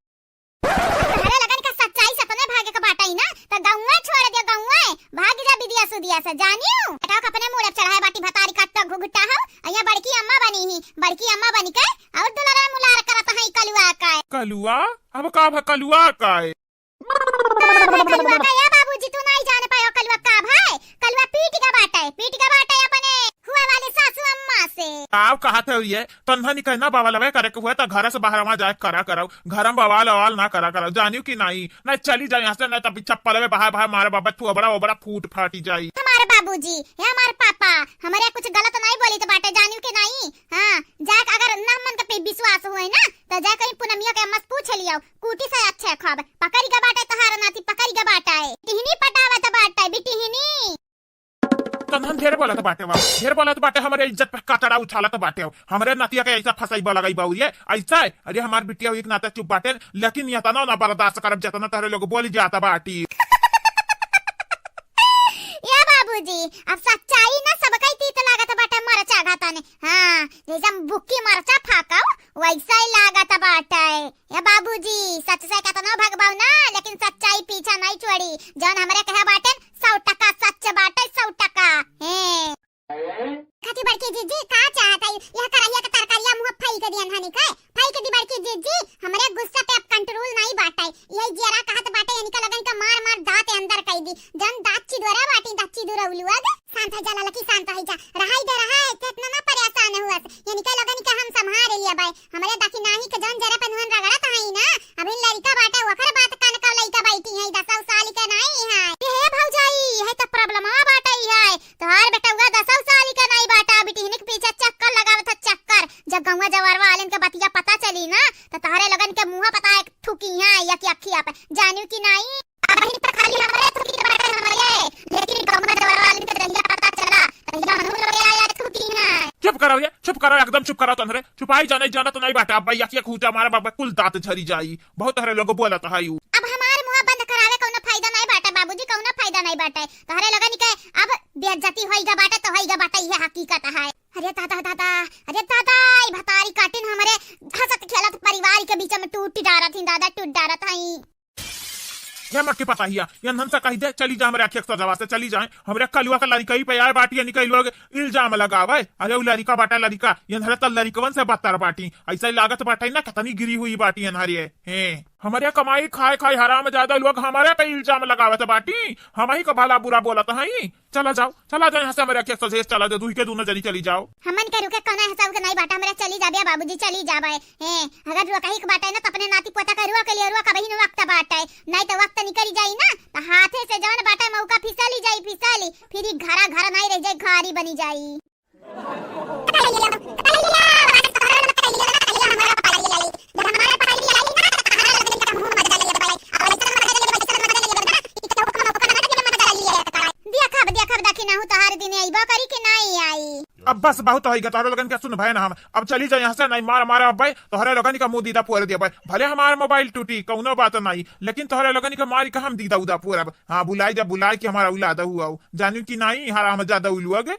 तहरे लगन के सच्चाई से अपने भागे के बाटई ना, त गौवा छोड़ दे, गौवा। भाग जा बिदिया सुदिया से, जानियो। बेटा के अपने मूड़े पे चढ़ाए बाटी भतारी काट घुघुटा हो। अइया बड़की अम्मा बनी ही, बड़की अम्मा बनी के और दुलारा मुलार करत हई कलुआ का। कलुआ? अब का भा कलुआ का? का भा कलुआ का? या बाबूजी तू नहीं जान पायो कलुआ का भाई? कलुआ पीट के बाटे, पीट के बाटे अपने हुआ वाली सासू अम्मा से। आओ कहत है ये, तन्हनी कहना बवालवे करे के हुए त घर से बाहर वहाँ जाए करा करौ, घर में बवाल अवाल ना करा करौ, जानियो कि नाई? ना चली जाए यहाँ से, ना तब चप्पलवे बाहर बाहर मारे बाबा, थोबड़ा ओबड़ा फूट फाटी जाई। हमारे बाबूजी, हे हमारे पापा, हमरे कुछ गलत नहीं बोली तो बाटे, जानियो कि नाई? हाँ, जाए अगर ना मन के पे विश्वास हुए ना, तो जाए कहीं पुनमिया के अम्मा से पूछ लियो, कूटी से अच्छे खब, पकड़ के बाटे तोहार नाती, पकड़ के बाटे, टिहनी पटावत बाटे, बिटिहनी। तनहन ढेर बोलत बाटे बा, ढेर बोलत बाटे, हमरे इज्जत पे कचरा उछालत बाटे। हमरे नतिया के ऐसा फंसाई बा लगाई बाऊ ये, ऐसा है? अरे हमार बिटिया एक नाते चुप बाटे, लेकिन ये तना ना बर्दाश्त करब जतना तहरे लोग बोली जात बाटी। या बाबूजी, अब सच्चाई ना सबका तीत लागत बाटे मरचा घातन। हाँ, जैसे हम बुक्की मरचा फाकब, वैसा ही लागत बाटे। ए बाबूजी, सच से केतनो भगबाऊ ना, लेकिन सच्चाई पीछा नहीं छोड़ी। जौन हमरे कहे बाटे, सौ टका सच बाटे, सौ टका। हे। खाती बड़की जीजी, का चाहत है? यह करहिया के तरकारिया मुँह फेंक दियन हनी के? फेंक दी बड़की जीजी, हमरे गुस्सा पे अब control नहीं बाटे। यही जियरा कहत बाटे, इनका लगन के मार मार दांत अंदर कई दी। जौन दांत चिदोरा बाटी, दांत चिदोरा उलुआ दे। शांत है जा ललकी, शांत है जा। रहाई दे, रहा है, इतना ना परेशान हुआ से। इनके लगन के हम संभाल लिया बाय। हमरे दाखी नाहीं के जौन जरा पे नुहन रगड़त हई ना, अभी लड़का बाटे, ओकर बात कान का लइका बैठी है, दसौ साल के नाहीं है। ये हे भौजाई, यही तो problem आ बाटे है। तोहार बेटउआ दसौ साल के नाहीं बाटा, बिटिहनी के पीछे चक्कर लगावत है, चक्कर। जब गौवा जवार वालन के बतिया पता चली ना, तो तोहरे लगन के मुँह पता एक थूकी है, एक अखिया पे, जानियो कि नाहीं? बहिन पे खाली हमरे थूकी के बाटे, हम तब ये चुप करो, एकदम चुप करो तोहरे। चुपाई जाने, जानत नाई बाटे, अब भैया के खूंटा मारा बाबा, कुल दांत झरी जाई। बहुत तोहरे लोग बोलत है यू। अब हमार मुंह बंद करावे कौनो फायदा नाई बाटे बाबूजी, कौनो फायदा नाई बाटे। तोहरे लोगन के अब बेइज्जती होइगा बाटे तो होइगा बाटे, ये हकीकत है। अरे दादा, दादा, अरे दादा, ई भतारी काटिन हमरे हंसत खेलत परिवार के बीच में टूट डारत ही दादा, टूट डारत हई। ये मक्की पता हिया, ये नन से कही दे, चली जा हमरे अखिया के सोझवा से, चली जाए। हमरे कलुआ के लड़िकई पे आए बाटी, यानी कई लोग इल्जाम लगावे। अरे उ लड़िका बाटा लड़िका, ये हरे त लड़िकवन से बदतर बाटी। ऐसा ही लागत बाटे ना, कितनी गिरी हुई बाटी ये हरे। हैं, हमरे कमाई खाए खाए हरामजादा लोग हमरे पे इल्जाम लगावत बाटी। हमही का भला बुरा बोलत हई। चला जाओ, चला जाओ यहाँ से, हमरे अखिया सोझे से चला जाओ, दुही के दोनों जनी चली जाओ। हमन के रुके कौनो हिसाब के नाई बाटा, हमरे चली जाबे बाबूजी, चली जाबे। हैं, अगर रुकही के बाटे ना, त अपने नाती पोता के रुआ के लिए रुआ, कबही न वक्त बाटे, नाई त वक्त निकली जाई ना, त हाथे से जवन बाटे मौका फिसली जाई, फिसली, फिर ई घरा घर नाई रह जाई, घारी बनी जाई। देखब, देखब, देखी नाहू तोहार दिन अइबो करी कि नाई आई। अब बस बहुत होइगा, तोहरे लोगन के सुन भय ना हम। अब चली जाए यहाँ से, नाई मार मारा अब्बे, तोहरे लोगन का मुंह दीदा फोड़ देबे। भले हमार मोबाइल टूटी, कौनो बात नाई, लेकिन तोहरे लोगन का मारी का हम दीदा उदा फोड़ब। हाँ, बुलाई जब बुलाई कि हमारा औलाद हुआ हो। जानियो कि नाई, हरामजादा उलुआ गे।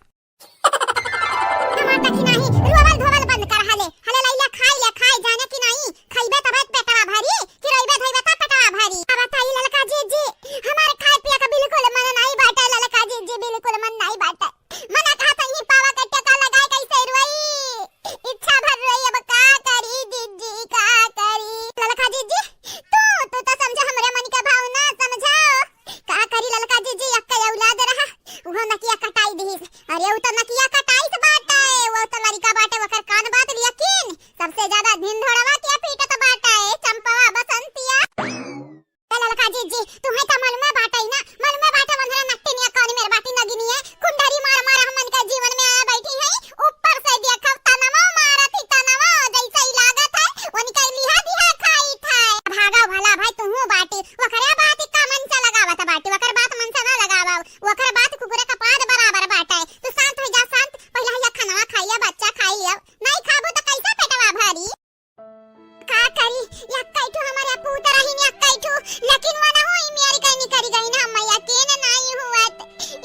हमार देखी नाही, रोवल धोवल बंद कर, हले, हले लइला खाई ले, खाई, जाने कि नाही, खइबे तबे पेटवा भरी, कि रोइबे धोइबे तब पेटवा भरी। अब बताई ललका जीजी, हमार खाए पिए का बिल्कुल मन नाही बाटे, ललका जीजी, बिल्कुल मन नाही बाटे। मना कहा तही पावा के टेका लगाए कैसे रोई, इच्छा भर रोई, अब का करी जीजी, का करी। ललका जीजी, तू, तू तो समझो हमरे मन के भावना, समझो। का करी ललका जीजी, अक्के औलाद रहा, उहो नकिया कटाई दिहिस। अरे, उ तो नकिया कटाइस बाटे, वो तो लड़िका बाटे, ओकर कान बात लिया किन। सबसे ज्यादा ढिंढोरवा के पीटत बाटे, चंपवा बसंतिया। ए ललका जीजी, तुहे तो मालूमे बाटे ना, मालूमे बाटे, वनरे नट्टिनिया कौन मेर बाटी नगिनिया, कुंडरी मार मार हमन के जीवन में आया बैठी है, ऊपर से देखब तनवा मारत ही तनवा, जैसे ही लागत है, उनके लिहा दिहा खाई था। भागा भला भाई, तुहू बाटी, ओकरे बात का मन से लगावत बाटी, ओकर बात मन से ना लगावा, ओकर बात कुकुरे का पाद बराबर बाटे। तू शांत हो जा, शांत। पहले हइया खाना खाइया, बच्चा खाइया। नहीं खाबू तो कैसे पेटवा भरी? का करी, यक्कै ठू हमारे पूत रही, यक्कै ठू, लेकिन वो ना होई, मेरी कहीं निकरी गई ना, हम यकीन नहीं हुआ।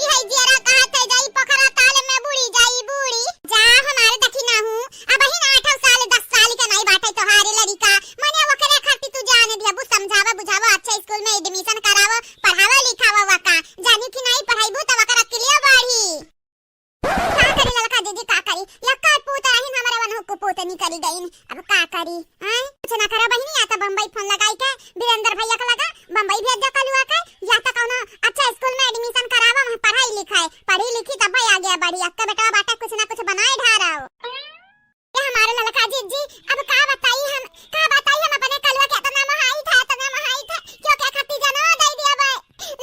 इहै जियरा कहत है, जाई पोखरा ताल में बूड़ी जाई बूड़ी। जा हमार देखी नाहू, अबहिन आठौ साल, दस साल के नाई बाटे तोहारे लड़िका, मने ओकरे खातिर तू जान दिया, बु समझावा, बुझावा, अच्छा स्कूल में admission करावा, पढ़ावा, लिखावा वका। जानी कि नाई पढ़ाईबू त वकर अकिलिया बढ़ी। का करी ललका जीजी, का करी? यक्कै पूत रहिन हमरे वनहु कुपूत निकरी गईन। अब का करी? हैं? कुछ ना करा बहिनी, या त बम्बई फोन लगाई के वीरेंद्र भैया के लगा, बम्बई भेज दे कलुआ के, या त कौनो अच्छा स्कूल में admission करावा, वहाँ पढ़ाई लिखाई, पढ़ी लिखी तब आगे बढ़ी। अक्का बेटवा बाटे कुछ ना कुछ बनाए ढारव। ए हमारे ललका जीजी, अब का बताई हम, का बताई हम अपने कलुआ के, इतना मोहाई था, इतना मोहाई था, क्यों क्या खाती जानो दे दिया बे।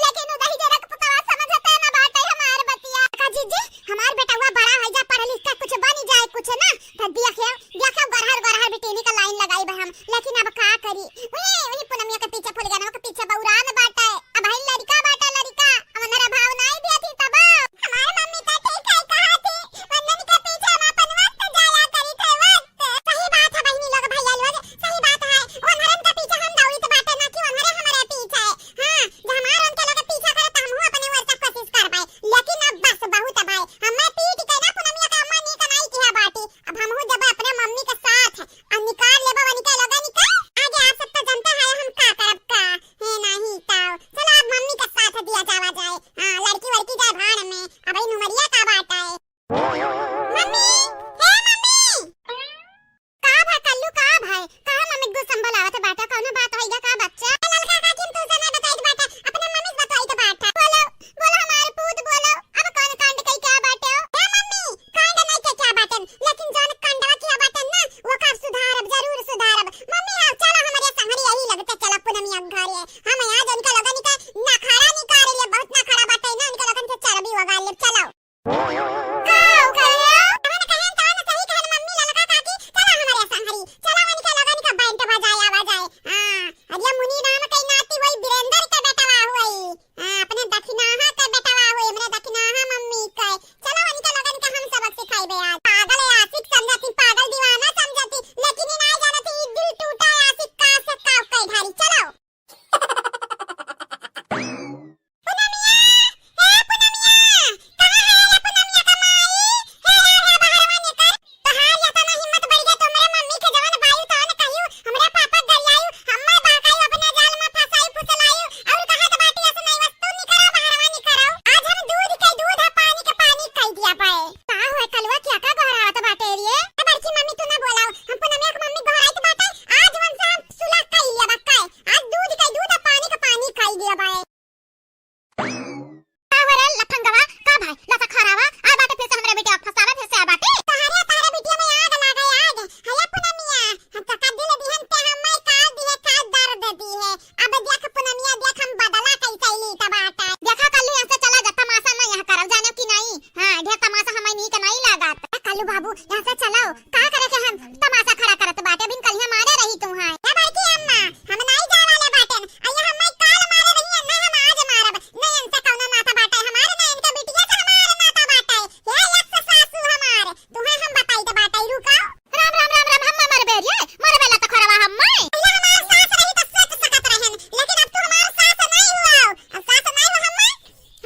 लेकिन उ दही जरा के पुतवा समझते ना बाटे हमार बतिया। का जीजी, हमार बेटवा बड़ा हो जा, पढ़ लिख के कुछ बन जाए कुछ ना, तो देखियो, देखियो गरहर गरहर बिटिनी का लाइन लगाई बे हम। लेकिन अब का करी, उही, उही पुनमिया के पीछे फूल गनवा के पीछे बौरान बाटे। अब है लड़िका बाटे लड़िका, अब अंधरा भाव नाई दिया थी तब। हमार मम्मी तो ठीक है कहा थी, वंदन के पीछे हम अपन वक्त जाया करी थे, वक्त। सही बात है बहिनी लोग, भैया लोग, सही बात है। ओन्हरन के पीछे हम दौड़ित बाटे, ना कि ओन्हरे हमरे पीछे। हाँ, जब हमार उनके लोग पीछे करे, तो हमहू अपने ओर से कोशिश करबे। लेकिन अब बस बहुत है भाई, हमें पीट के ना पुनमिया के अम्मा नीक नाई किया बाटी। अब हमहू जब अपने मम्मी के साथ, अब निकाल लेबे उनके लोगन के। आगे आप सब तो जानते हैं हम का करब का। हे नहीं तो। चलो अब मम्मी के साथ दिया जावा जाए। हाँ, लड़की वड़की जाए भाड़ में। अब ई नुमरिया का बाटे। मम्मी, हे मम्मी। का भा कल्लू, का भा? का मम्मी गुस्सा में बोलावत बाटा? कौनो बात होइगा का बच्चा? ललका काकी, हम तुमसे ना बताइत बाटा, अपने मम्मी से बताइत बाटा। बोलो, बोलो हमारे पूत, बोलो, अब कौन कांड कई क्या बाटे हो? हे मम्मी, कांड नहीं के क्या बाटन, लेकिन जौन कांडवा किया बाटन ना, वो का सुधारब, जरूर सुधारब। मम्मी, आओ, चलो हमारे संगरी यही लगते, चलो पुनमिया घरे। हम यहाँ जन के लगन के नखरा निकाल लिए, बहुत नखरा बाटे। यहाँ से चलो, का करे के हम तमाशा खड़ा करत बाटे, बिन करिया मारे रही तू है। ए बड़की अम्मा, हम नाई जाए वाले बाटेन। अइया हम काल मारे रही है, ना हम आज मारब। नहीं इनसे कौनो नाता बाटे हमार, ना इनके बिटिया से हमार नाता बाटे। हे यक्ष सासू हमार, तुहे हम बताई तो बाटे, रुका। राम, राम, राम, राम, हम मर बेरिए, मर बेला तो खरवा हम मैं। पहले हमार सास रही तो सोच सकत रहन, लेकिन अब तू हमार सास नहीं हुआ। अब सास नहीं हुआ हम मैं।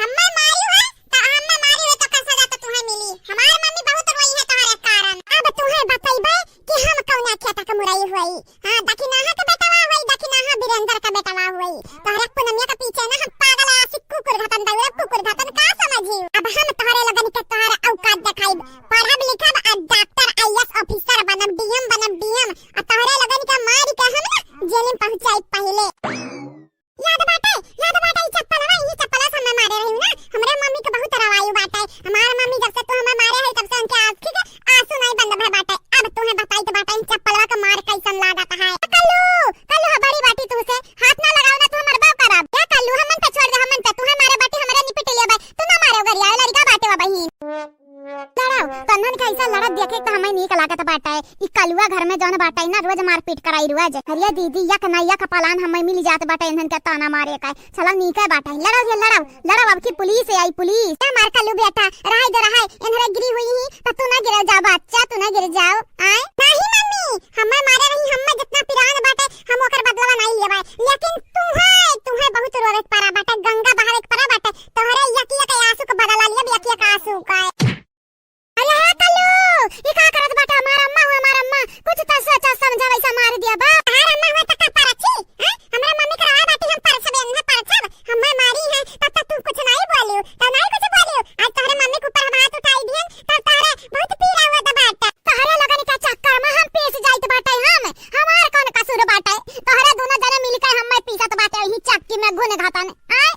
हम्मे मारी है, त हम्मे मारी है, तो कैसा जाता तुम्हें मिली? हमार मम्मी बहुत रोई है तुम्हारे कारण। अब तुम्हें बतइबे कि हम कौना खेत के मुरई हुई। हाँ, दखिनाहा के बेटवा हुई, दखिनाहा बीरेंद्र के बेटवा हुई। तोहरे पुनमिया के पीछे ना हम पागल आशिक कुकुर घटन दौड़े, कुकुर घटन का समझी? अब हम तोहरे लगन के तोहर औकात देखाइब। पढ़ब लिखब आ डॉक्टर आईएएस ऑफिसर बनब, डीएम बनब, डीएम। आ तोहरे लगन के मारी के हम ना जेल में पहुँचाई पहले। याद बाटे, याद बाटे, ई चप्पलवा, ई चप्पलवा से हमें मारे रही ना। हमरे मम्मी के बहुत रवायु बाटे। हमार मम्मी जब से तू हमें मारे है, तब से उनके आँखी के आंसू नहीं बंद भय बाटे। अब तुम्हें बताई तो बाटे, ई चप्पलवा के मार कैसन लागत है। कल्लू, कल्लू, हाँ, बड़ी बाटी तू से हाथ ना लगाओ ना, तू हमार बाप करब। ए कल्लू, हमन पे छोड़ दे, हमन पे, तुम्हें मारे बाटी, हमरे निपट लेबे। तू ना मारे गरिया, लड़का बाटे वा बहिन। लड़ाओ, तन्हन के ऐसा लड़त देखे तो हमें नीक लागत बाटे। ई कलुआ घर में जौन बाटे ना, रोज मारपीट कराई रोज। अरे दीदी, यक ना यक पलान हमें मिल जात बाटे इन्हन के ताना मारे का। चला नीक बाटे, लड़ाओ ये लड़ाओ, लड़ाओ, अब की पुलिस आई, पुलिस। ए मार कलू बेटा, रहाई दे रहाई, इन्हरे गिरी हुई ही, त तू ना गिर जाओ बच्चा, तू ना गिर जाओ। आए? नहीं मम्मी, हमें मारे रही, हमें जितना पिरान बाटे, हम ओकर बदलवा नहीं लेबे। लेकिन तुम्हें, तुम्हें बहुत रोवे के पड़ा बाटे, गंगा बहावे के पड़ा बाटे। तोहरे यक यक आंसू के बदला लिया, यक यक आंसू का। अरे हे कल्लू, ई का करत बाटे? हमार अम्मा हो, हमार अम्मा, कुछ तो सोचा समझा, वैसा मार दिया बा। हमार अम्मा हो तो का परछी? हैं? हमरा मम्मी के रवा बाटी हम परछबे, हम परछब, हमें मारी है, तब तक तू कुछ नहीं बोलियो, तब नहीं कुछ बोलियो। आज तोहरे मम्मी के ऊपर हम हाथ उठाई दिए, तब तोहरे बहुत पीरा हुआ बाटे। तोहरे लगन के चक्कर में हम पीस जाइत बाटे हम, हमार कौन कसूर बाटे? तोहरे दोनों जने मिलके हमें पीसत बाटे, यही चक्की में घुन घातन, आय,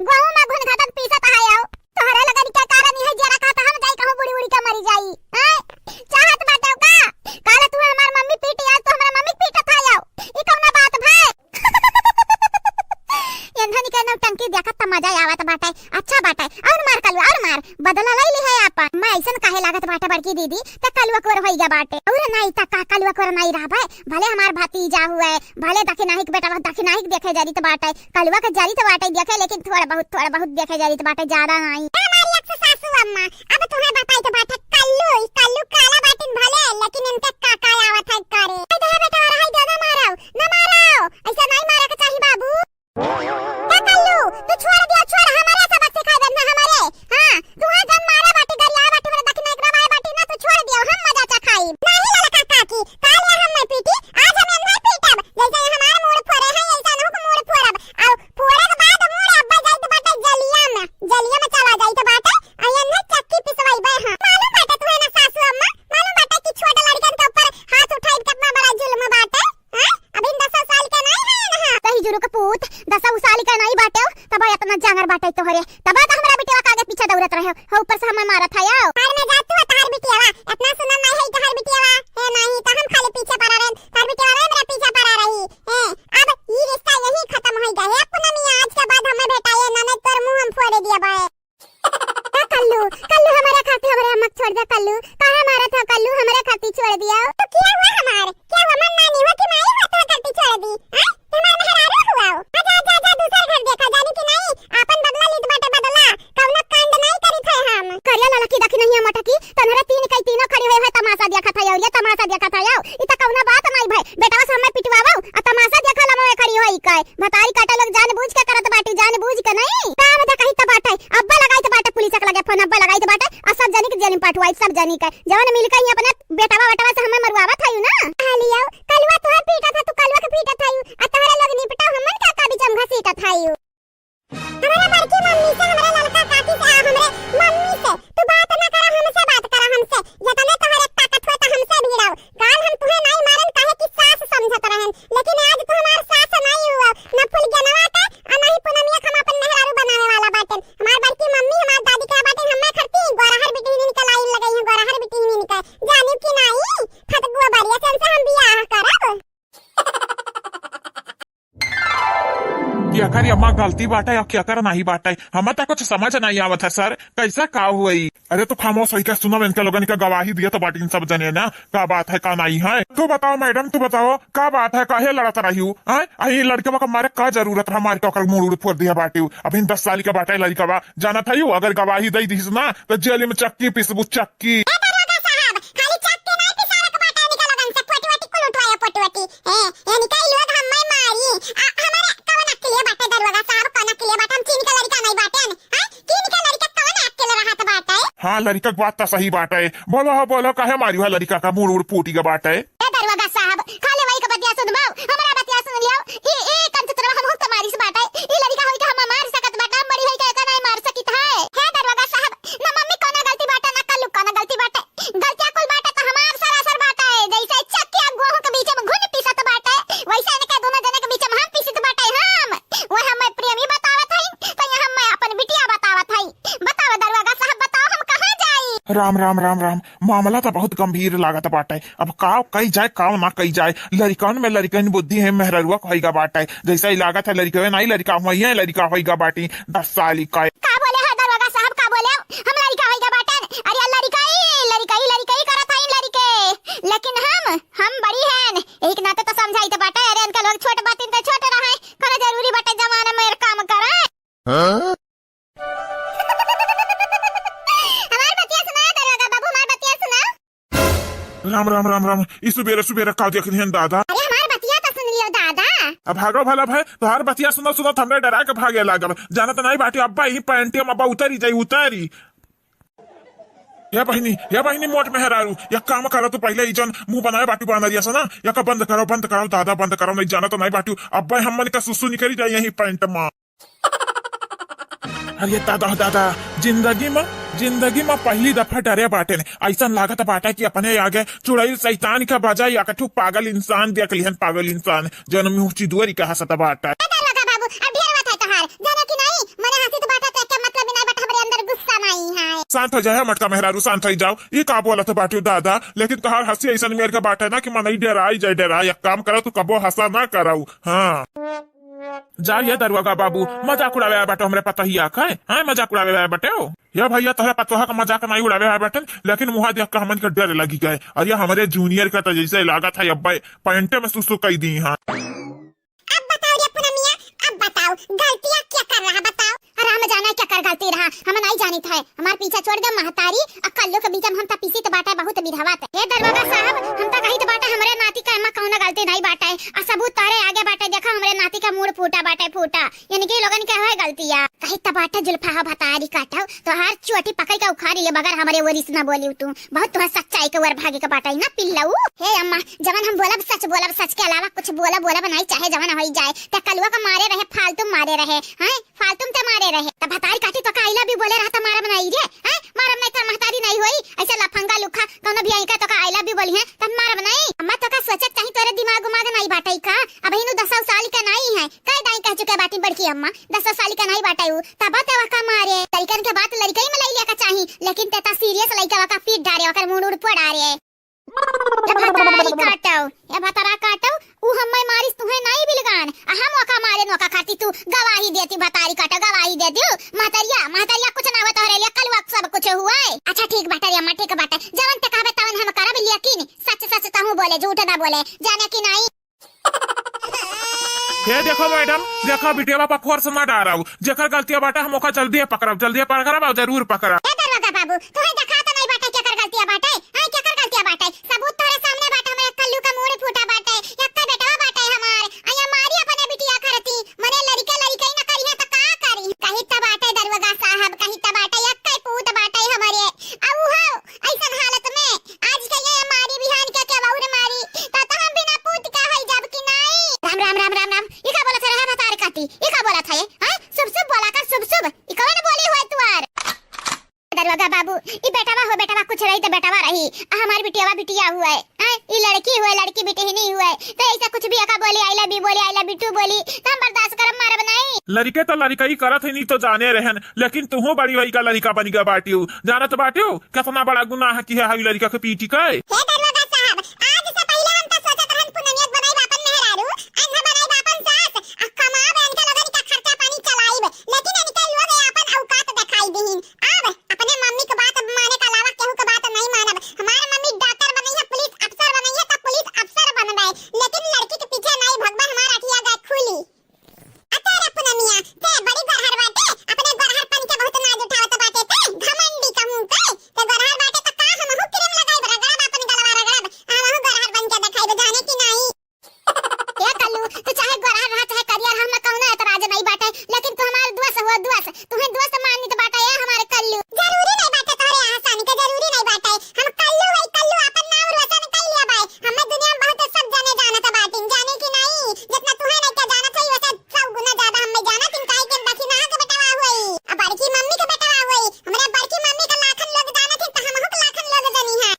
गहूं में घुन घातन पीसत है आओ। तोहरे लगन के कारण इहे जरा कहत हम जाई कहूं बुड़ी उड़ी के मरी जाई। हैं? चाहत बाटे का? काल तू हमार मम्मी पीटी, आज तू हमरा मम्मी के पीटत है आओ। ई कौना बात भय? एन्हन के नौटंकी देखत त मजा आवत बाटे। अच्छा बाटे। और मार कलुआ, और मार। बदला ले ली है आपन। मैं ऐसन काहे लागत बाटे बड़की दीदी, त कलुआ कोर होई गया बाटे। और नहीं त का कलुआ कोर नहीं रहबे? भले हमार भतीजा हुए, भले दखिनाहिक बेटा बा, दखिनाहिक देखे जरित बाटे, कलुआ के जरित बाटे देखे, लेकिन थोड़ा बहुत, थोड़ा बहुत देखे जरित बाटे, ज्यादा नहीं। ए हमारी एक सासू अम्मा, अब तुम्हें बताई तो बाटे कल्लू, ई कल्लू काला बाटिन भले, लेकिन इनके का का आवत है करे। ए दे बेटा, रहाई दे, ना मारो, ना मारो, ऐसा नहीं मारे के चाही बाबू। का कल्लू, तू छोड़ दिया, छोड़, हमारे सबक सिखाए देना हमारे। हाँ, तू हाँ जन मारे बाटी, गरिया बाटी, मेरे दखिनाहिक रवाए बाटी ना, तू छोड़ दिया, हम मजा चखाई। नहीं ललका काकी, काल ये हम मैं पीटी, आज हम एन्हर पीटब। जैसे ये हमार मूड़ फोड़े हैं, ऐसा नहुक मूड़ फोड़ब। और फोड़े के बाद मूड़ अब्बा जाइत बाटे जलिया में, जलिया में चला जाइत बाटे। और एन्हर चक्की पिसवाइबे हैं। मालूम बाटे तुम्हें ना सासू अम्मा, मालूम बाटे कि छोट लड़कन के ऊपर हाथ उठाई कितना बड़ा जुल्म बाटे। हैं? अभी दस साल के नहीं है ना। कहीं जुरु के पूत, दस साल के नहीं बाटे, तब इतना जांगर बाटे तोहरे। तब तो हमरा बिटिया के आगे पीछे दौड़त रहे हो, ऊपर से हमें मारत है आओ। घर में जा तू, तार बिटियावा, इतना सुंदर नहीं है तार बिटियावा। हे नहीं, तो हम खाली पीछे पड़ा रहन, तार बिटियावा रहे मेरा पीछे पड़ा रही। ए, अब ई रिश्ता यही खत्म हो गया है। पूनमी, आज के बाद हमें भेटाए ना, नहीं तोर मुंह हम फोड़ दिया बे। का कल्लू, कल्लू हमारे खातिर हमरे अम्मा के छोड़ दे कल्लू। काहे मारत हो कल्लू, हमरे खातिर छोड़ दिया। तो क्या हुआ हमार? क्या हुआ, मन नानी हो कि माई हो तो खातिर छोड़ दी? हैं? हमार मेहरारू हुआ हो। जा, जा, जा, दूसर घर देखा, जानी कि नहीं? आपन बदला लीत बाटे बदला। कौनो कांड नहीं करित है हम। करिया ललकी दखिनहिया मटकी, तोहरे तीन कई तीनों खड़ी हुए है, तमाशा देखत है, और ये तमाशा देखत है, आओ। ई त कौनो बात नहीं भाई, बेटवा से हमें पिटवावो, आ तमाशा देखा लमवे खड़ी होई के। भतारी काटे लोग जानबूझ के करत बाटी, जानबूझ के नहीं। का वजह कही त बाटे, अब्बा लगाई त बाटे पुलिस के लगे फोन, अब्बा लगाई त बाटे, आ सब जनी के जेल में पठवाई, सब जनी के। जवन मिल के ही अपने बेटवा वेटवा से हमें मरवावत हयू ना। आ लियो, कलुआ तोहर पीटा था, तू कलुआ के पीटा था यू, आ तोहरे लोग निपटाओ, हमन का का बीच में घसीटत हयू। हमरा बड़की मम्मी से, हमरा ललका काकी से, आ हमरे मम्मी से तू बात ना करा, हमसे बात करा, हमसे। जतने तोहरे ताकत होए त हमसे भिड़ाओ। काल हम तुहे नाई मारन, काहे कि सास समझत रहन, लेकिन आज तू हमार सास नाई हुआ, न फुलगेनवा के, आ नहीं पूनमिया के हम अपन मेहरारू बनावे वाला बाटेन। हमार बड़की मम्मी, हमार दादी के बाटेन, हमें खरती गोरहर बिटिहनिन के लाइन लगाई है, गोरहर बिटिहनिन के। जानी गलती बाटे या केकर नाहीं बाटे, हमें तो कुछ समझ नाहीं आवत है सर, कैसा का हुई? अरे तो खामोश होइके सुनो, इनके लोगन के गवाही दिए तो बाटिन सब जने ना, का बात है का नाहीं है। तू बताओ मैडम, तू बताओ का बात है, काहे लड़त रही हूँ? आय, अही लड़कवा का मारे का जरूरत रहा, मार के ओकर मूड़ उड़ फोड़ दिया बाटी। अभी दस साल के बाटे लड़कवा, जानत है यू, अगर गवाही दे दीस ना तो जेल में चक्की पीसबू, चक्की। ए दरोगा साहब, खाली चक्की नाहीं पिसावे के बाटे, इनके लोगन से फोटी वोटी कुल उठवाया, फोटी वोटी। ए, इनका ई लोग हम्मे मारी। आ, हमारे कवन अक्ल ये बाटे दरोगा साहब, कवन अक्ल ये बाटे? हम चीन के लड़का नाहीं बाटे, हैं? चीन के लड़का कवन अक्ल रहत बाटे? हाँ, लड़का के बात तो सही बाटे। बोलो हो, बोलो, काहे मारी है लड़का का मूड़ उड़ फूटी के बाटे? ए दरोगा साहब, खाली वही के बतिया सुनबो, हमारा बतिया सुन लियो। ई, ई कंचुतरवा हमहू के मारिस बाटे। ई लड़का होई के हम मार सकत बाटे, हम बड़ी होई के एका नाहीं मार सकित है। हे दरोगा साहब, ना मम्मी कौनो गलती बाटे, ना कल्लू कौनो गलती बाटे। गलतिया कुल बाटे तो हमार सरासर बाटे। जैसे चक्की आ गोहूं के बीच में घुन पीसत बाटे, वैसे इनके दोनों जने के बीच में हम पीसत बाटे हम। वह हमें प्रेमी बतावत हई, तो यहाँ मैं अपन बिटिया बतावत हई। बताओ दरोगा साहब, बताओ हम कहाँ जाई? राम, राम, राम, राम। मामला तो बहुत गंभीर लागत बाटे। अब काव कई जाए, काव ना कई जाए। लड़िकन में लड़िकन बुद्धि है, मेहररुआ होइगा बाटे। जैसे ही लागत है लड़िकवे नाहीं, लड़िका हुई है, लड़िका होइगा बाटी। दस साल ही का। का बोले हो दरोगा साहब, का बोले हो? हम लड़िका होइगा बाटन। अरे लड़िका ही, लड़िका ही, लड़िका ही करत हई लड़िके। लेकिन हम, हम बड़ी हैं। एक नाते तो समझाई तो बाटे, अरे इनका लोग छोट बातिन तो छोट रहे। कौनो जरूरी बाटे जमाना में काम करे। हाँ? हमार बतिया सुना दरोगा बाबू, हमार बतिया सुना। राम, राम, राम, राम। ई सुबेरे, सुबेरे का देख लिहन दादा? अरे, हमार बतिया तो सुन लियो दादा। अब भागो भला भाई, तोहार बतिया सुनो, सुनो, हमरे डरा के भागे लागब। जानत नाहीं बाटी, अब्बा ई पैंटिया में अब्बा उतरी जाई, उतरी। हे बहिनी, हे बहिनी, मोट मेहरारू, एक काम करो, तू पहिले ई जन मुंह बनाए बाटी बानरिया से ना, एका बंद करो, बंद करो दादा, बंद करो, नाहीं जानत नाहीं बाटी, अब्बा हमन का सुसु निकरी जाई यही पैंट में। अरे दादा, दादा, जिंदगी में, जिंदगी में पहली दफा डरे बाटेन। ऐसन लागत बाटे कि अपने आगे चुड़ैल शैतान के बजाय एक ठो पागल इंसान देख लिहन, पागल इंसान, जौन मुंह चिदुअरी के हंसत बाटे। ए दरोगा बाबू, अब ढेर बात है तोहार, जाने कि नाहीं, मने हंसी तो बाटे, तो एके मतलब ही नाहीं, but हमरे अंदर गुस्सा नाहीं है। शांत हो जाए, मोटका मेहरारू, शांत हो जाओ। ई का बोलत बाटे दादा? लेकिन तोहार हंसी ऐसन मेर के बाटे ना कि मनई डराई जाए, डराई। एक काम करो, तू कबो हंसा ना करो। हाँ। जा ये दरोगा बाबू, मजाक उड़ावे आए बाटे हमरे पतोहिया का, हैं? मजाक उड़ावे आए बाटे हो। या भैया, तोहरे पतोहा का मजाक नाहीं उड़ावे आए बाटे, लेकिन मुहा देख के हमन के डर लगी गए। और ये हमरे जूनियर का तो जैसे लागत है अब्बे पैंटे में सुसु कई दी हैं। अब बताओ रे पूनमिया, अब बताओ, गलतिया केकर रहा, बताओ? राम जाने केकर गलती रहा, हम नाहीं जानित है। हमार पीछा छोड़ दे महतारी, आ कल्लू के बीच में हम त पीसित बाटे बहुत बिधवा ते। हे दरोगा साहब, हम त कहित बाटे हमरे नाती का एमा कौनो गलती नाहीं बाटे, आ सबूत तोहरे आगे बाटे, देखा हमरे नाती का मूड़ फूटा बाटे, फूटा। इनके लोगन के है गलतिया। कहित बाटे जुल्फा हो भतारी काटो, तोहार चोटी पकड़ के उखाड़ी ले, बगर हमरे ओरी से ना बोली तू। बहुत तोहार सच्चाई के ओर भागे के बाटे ना पिल्लऊ। हे अम्मा, जवन हम बोलब सच बोलब, सच के अलावा कुछ बोलब बोलब नाहीं, चाहे जवन होई जाए। ते कलुआ का मारे रहे, फालतू मारे रहे, हैं? फालतू में ते मारे रहे। त भतारी काटी तो का I love you बोले रहा त मारब नाहीं रे, हैं? मारब नाहीं त महतारी नाहीं होई, ऐसे लफंगा लुखा, कौनो भी आई का तो का I love you बोली है, तब मारब नाहीं। अम्मा तो का सोचत चाही, तोरे दिमाग उमाग नाहीं बाटे का? अबहिनु दसौ साल के नाहीं है, कई दाई कह चुके बाटी बड़की अम्मा, दसौ साल के नाहीं बाटे उ, तब ते वका मारे। लड़िकन के बात लड़िकई में लई लेके चाही, लेकिन ते त serious लइका वका पीट डारे, ओकर मूड़ उड़ फोड़ डारे। ए भतारी काटो, ए भतारा काटो, उ हम्मे मारिस तुहे नाई बिलगान, आ हम ओका मारे नोका खाती तू गवाही देती, भतारी काटो गवाही देती। महतरिया, महतरिया कुछ ना हुआ तोहरे लिए, कलुआ सब कुछ हुआ है। अच्छा ठीक बाटे रे अम्मा, ठीक बाटे, जवन ते कहबे तवन हम करब, लेकिन सच सच तहूँ बोले, झूठ ना बोले, जाने कि नाई। हे देखो मैडम, देखो बिटियावा पर force ना डारब, जेकर गलतिया बाटे हम ओका जल्दी पकड़ब, जल्दी पकड़ब और जरूर पकड़ब। ए दरोगा बाबू, तुहे देखा तो नाई बाटे केकर गलतिया बाटे, हैं केकर गलतिया बाटे? सबूत तोहरे सामने बाटे, हमरे कल्लू का मूड़ फूटा बाटे, एक्के बेटवा बाटे हमार, अइया मारी अपने बिटिया खरती, मने लड़िका लड़िकई न करिहे त का करी? कही त बाटे दरोगा साहब, कही त बाटे, एक्के पूत बाटे हमरे, आ उहो ऐसन हालत में आज के ये मारी बिहान के के बउर मारी, त, त हम बिना पूत के होई जाब कि नाई? राम, राम, राम, राम, राम। ई का बोलत है रे भतार काटी? ई का बोलत है? हैं? शुभ शुभ बोला कर, शुभ शुभ। ई कवन बोली हुए तुआर? दरोगा बाबू, ई बेटवा हो बेटवा कुछ रही त बेटवा रही। आ हमार बिटियावा बिटिया हुए। हैं? ई लड़की हुए, लड़की बिटिहनी हुए। त ऐसा कुछ भी एका बोली, I love you बोली, I love you too बोली, त हम बर्दाश्त करब, मारब नाई। लड़िके त लड़िकई करत ही नी तो जाने रहन, लेकिन तुहू बड़ी होई का लड़िका बनी गा बाटियो। जानत बाटियो, केतना बड़ा गुनाह किहे हई लड़िका के पीटी के। हे दरोगा साहब, आज से पहिले हम त सोचत रहन पुनमियत बनाई बापन मेहरारू, अंधा बनाई बापन सास, आ कमाब इनके लोगन का खर्चा पानी चलाब। तो दोस्त, तुहे दोस्त मानित बाटे ए हमारे कल्लू। जरूरी नहीं बाटे तोहरे यहाँ सानी के, जरूरी नहीं बाटे। हम कल्लू वही कल्लू, आपन नाम रोशन कई लिया बाय। हमें दुनिया में बहुत सब जने जानत बाटिन, जाने कि नहीं? जितना तुहे नहीं के जानत है, वैसे सौ गुना ज्यादा हमें जानत इन, काहे के हम दखिनहा के बेटवा हुई, अब बड़की मम्मी के बेटवा हुई। हमरे बड़की मम्मी का लाखन लोग जानत है, तो हमहू के लाखन लोग जानी है।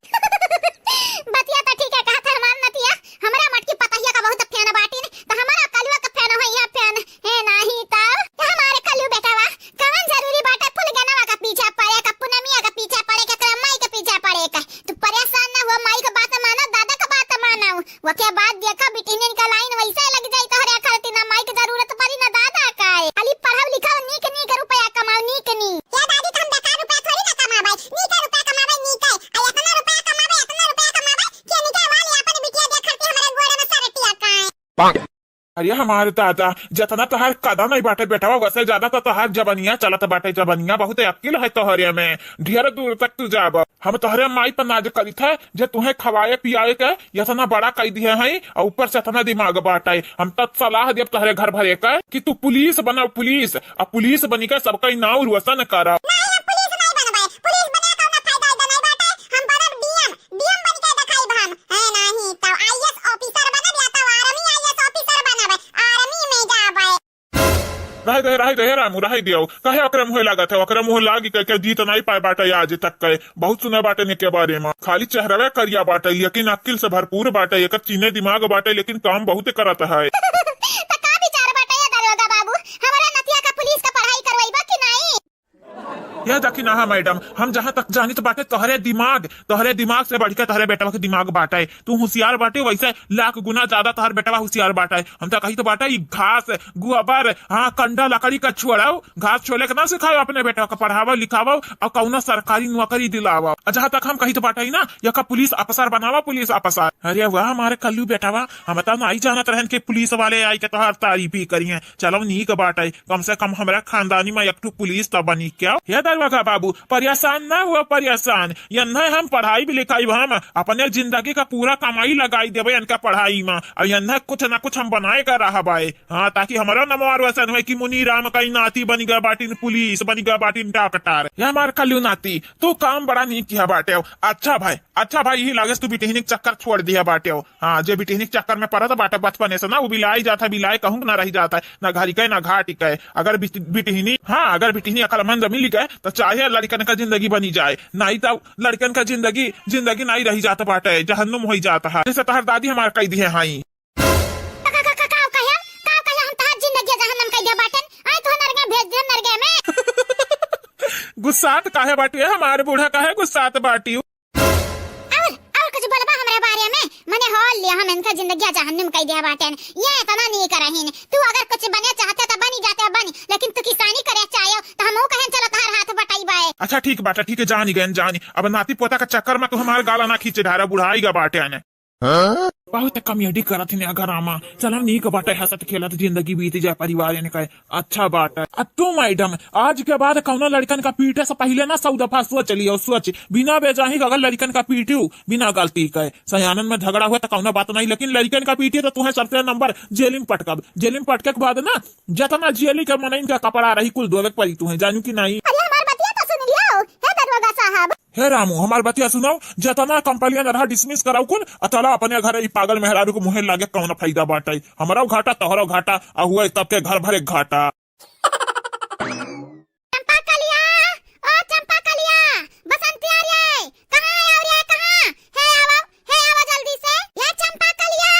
बतिया तो ठीक है, कहत है हमार नतिया, हमरा मटकी पतहिया का बहुत fan बाटिन, त हमरा कलुआ का fan होइहैं fan, हे नाही त। हमारे कलू बेटवा, कवन जरूरी बाटे फुलगनवा का पीछा पड़े का, पुनमिया का पीछा पड़े का, एकरा माई का पीछा पड़े का? तू परेशान ना हो, माई का बात मानो, दादा का बात मानो। ओके बाद देखा बिटिनिन का line वैसे लग जाई तोहरे खातिर, ना माई के जरूरत पड़ी ना दादा का। खाली पढ़ाओ लिखाओ, नीक नीक रुपया कमाओ, नीक नीक। ए दादी, त हम बेकार रुपया थोड़ी ना कमाबै, नीक रुपया कमाबै, नीक। आ इतना रुपया कमाबै, इतना रुपया कमाबै, केनी के वाली अपन बिटिया देख करके हमारे गोड़े में सरटिया काए। अरे हमारे दादा, जतना तोहार कदा नहीं बाटे बेटवा, वैसे ज्यादा तो तोहार जबनिया चलत बाटे। जबनिया बहुत अक्किल है तोहरे में, ढेर दूर तक तू जाब। हम तोहरे माई पर नाज करित है जे तुहे खवाए पियाए के इतना बड़ा कई दिहे हैं और ऊपर से इतना दिमाग बाटे। हम तो सलाह देब तोहरे घर भरे के कि तू पुलिस बनाओ, पुलिस, और पुलिस बनी के सबका नाव रोशन करा। नहीं, हम पुलिस नहीं बनबै। पुलिस बने कौनो फायदा इधर नहीं बाटे। हम बनब डीएम, डीएम बन के देखाइब हम। है नहीं तो आईएएस ऑफिसर बनब या तो आर्मी आईएएस ऑफिसर बनब, आर्मी में जाबै। रहे दे, रहे दे, हे रामू, रहे दियो। काहे ओकरे मुँहे लागत है? ओकरे मुँहे लागी के, के जीत नहीं पाए बाटे आज तक के। बहुत सुने बाटे ने के बारे में। खाली चेहरवे करिया बाटे, लेकिन अक्किल से भरपूर बाटे। एकर चीने दिमाग बाटे, लेकिन काम बहुत करत है। त का विचार बाटे ये दरोगा बाबू? हमरा नतिया का पुलिस का पढ़ाई करवाइबा कि नहीं? ये देखी ना, हाँ मैडम, हम जहाँ तक जानित बाटे तोहरे दिमाग, तोहरे दिमाग से बढ़ के तोहरे बेटवा के दिमाग बाटे। तू होशियार बाटे, वैसे लाख गुना ज्यादा तोहर बेटवा होशियार बाटे। हम तो कही तो बाटे, ई घास, गोबर, हाँ, कंडा लकड़ी का छोड़ाओ, घास छोले के ना सिखाओ अपने बेटवा के, पढ़ावो लिखावो और कौनो सरकारी नौकरी दिलावो। और जहाँ तक हम कही तो बाटे ना, यका पुलिस अफसर बनावा, पुलिस अफसर। अरे वाह हमारे कल्लू बेटवा, हम तो नहीं जानत रहन कि पुलिस वाले आई के तोहार तारीफ ही करिहैं। चलो नीक बाटे, कम से कम हमरा खानदानी में एक ठो पुलिस तो बनी क्या। हे दरोगा बाबू, परेशान ना हुआ परेशान, यन्हे हम पढ़ाई भी लिखाई, हम अपने जिंदगी का पूरा कमाई लगाई देबे इनका पढ़ाई में, और यन्हे कुछ ना कुछ हम बनाए का रहबाए। हाँ, ताकि हमारा नमवा रोशन होए कि मुनी राम का ही नाती बन गया बाटिन पुलिस, बन गया बाटिन डॉक्टर। ये हमार कल्लू नाती, तू काम बड़ा नीक किया बाटे। अच्छा भाई, अच्छा भाई, यही लागस तू बिटिहनी के चक्कर छोड़ दिया बाटे। हाँ, जे बिटिहनी के चक्कर में पड़त बाटे बचपने से ना, वो बिलाई जाता है, बिलाई कहूँ ना रह जाता है, ना घर के ना घाट के। अगर बिट-, बिटिहनी, हाँ, अगर बिटिहनी अकलमंद मिल गए तो चाहे लड़कन का जिंदगी बनी जाए, नहीं तो लड़कन का जिंदगी, जिंदगी नहीं रह जाता बाटे, जहन्नुम हो जाता है। जैसे तहर दादी हमार कह दिए हाई। का, का, का, का, का कहे? का कहे हम तहार जिंदगी जहन्नम कइ दे बाटेन? आए तो नरगे भेज दे नरगे में। गुस्सात काहे बाटी है हमारे बूढ़ा, काहे गुस्सात बाटी? और, और कुछ बोलबा हमरे बारे में? मने हो लिया हम इनका जिंदगी जहन्नम कइ दे बाटेन। ये इतना नहीं करहीन। तू अगर कुछ बने चाहते तो बनी जाते बनी, लेकिन तू किसानी करे चाहे तो हम कहें चलो तहार हाथ बटाई बाए। अच्छा ठीक बाटे, ठीक है, जानी गए जानी। अब नाती पोता का चक्कर में तू हमार गाला ना खींचे ढारा, बुढ़ाई गा बाटेन। हाँ? बहुत कॉमेडी करत ही अगर आमा। चलो नीक बाटे, हंसत खेलत जिंदगी बीत जाए परिवार इनका। अच्छा बाटे। अब तू मैडम, आज के बाद कौनो लड़कन का पीटे से पहले ना सौ दफा सोच लियो, सोच। बिना बेजाही के अगर लड़कन का पीटियो, बिना गलती के, सयानन में झगड़ा हुआ तो कौनो बात नहीं, लेकिन लड़कन का पीटियो तो तुहे सबसे नंबर जेल में पटकब। जेल में पटके के बाद ना, जितना जेल के मनइन का कपड़ा रही, कुल धोवे के पड़ी तुहे, जानू कि नहीं? अरे हमार बतिया तो सुन लियो, हे दरोगा साहब। हे रामू, हमार बतिया सुनाओ, जतना कंप्लेन रहा डिसमिस कराओ कुल, आ चला अपने घरे। ई पागल मेहरारू के मुँहे लागे कौन फायदा बाटे? हमरो घाटा, तोहरो घाटा, आ हुए सबके घर भरे घाटा। चंपा कलिया, ओ चंपा कलिया, बसंतिया रे, कहाँ है रे, कहाँ? हे आवा, हे आवा जल्दी से। ये चंपा कलिया,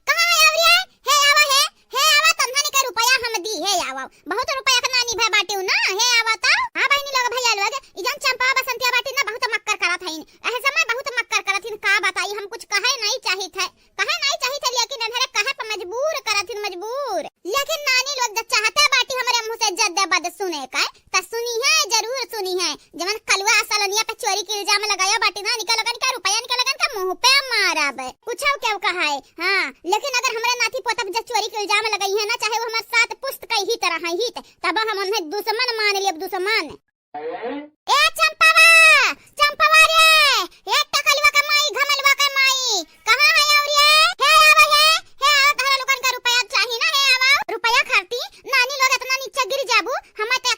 कहाँ है रे? हे आवा, हे, हे आवा, तन्हनी के रुपया हम दी, हे आवा। बहुत रुपया के नानी भे बाटिउ ना, हे आवा त। हाँ बहिनी लोग, भैया लोग, ई जौन चंपा बसंतिया बाटी ना, बहुत मक्कर करत हईन। एह समय बहुत मक्कर करत हईन, का बताई, हम कुछ कहे नहीं चाहित है, कहे नहीं चाहित है, लेकिन एनहरे कहे पर मजबूर करत हईन, मजबूर। लेकिन नानी लोग जब चाहते बाटी हमरे मुँह से जद्दे बद सुने का, त सुनी है, जरूर सुनी है। जवन कलुआ सलोनिया पे चोरी के इल्जाम लगाया बाटे ना, निकल लगन का रुपया, निकल लगन का मुँह पे मारब। कुछ केहू कहाए, हाँ, लेकिन अगर हमरे नाती पोता पे जे चोरी के इल्जाम लगाई है ना, चाहे वो हमारे साथ पुस्त का ही तरह है, ही त-, तब हम उन्हें दुश्मन मान लेब, दुश्मन। ए चंपावा, चंपावा रे, ए टकलुआ के माई, घमलुआ के माई, कहाँ है और ये? हे आवा, हे, हे आवा, तहरा लोगन का रुपया चाही ना, हे आवा। रुपया खाती नानी लोग इतना नीचे गिर जाबू, हमें तो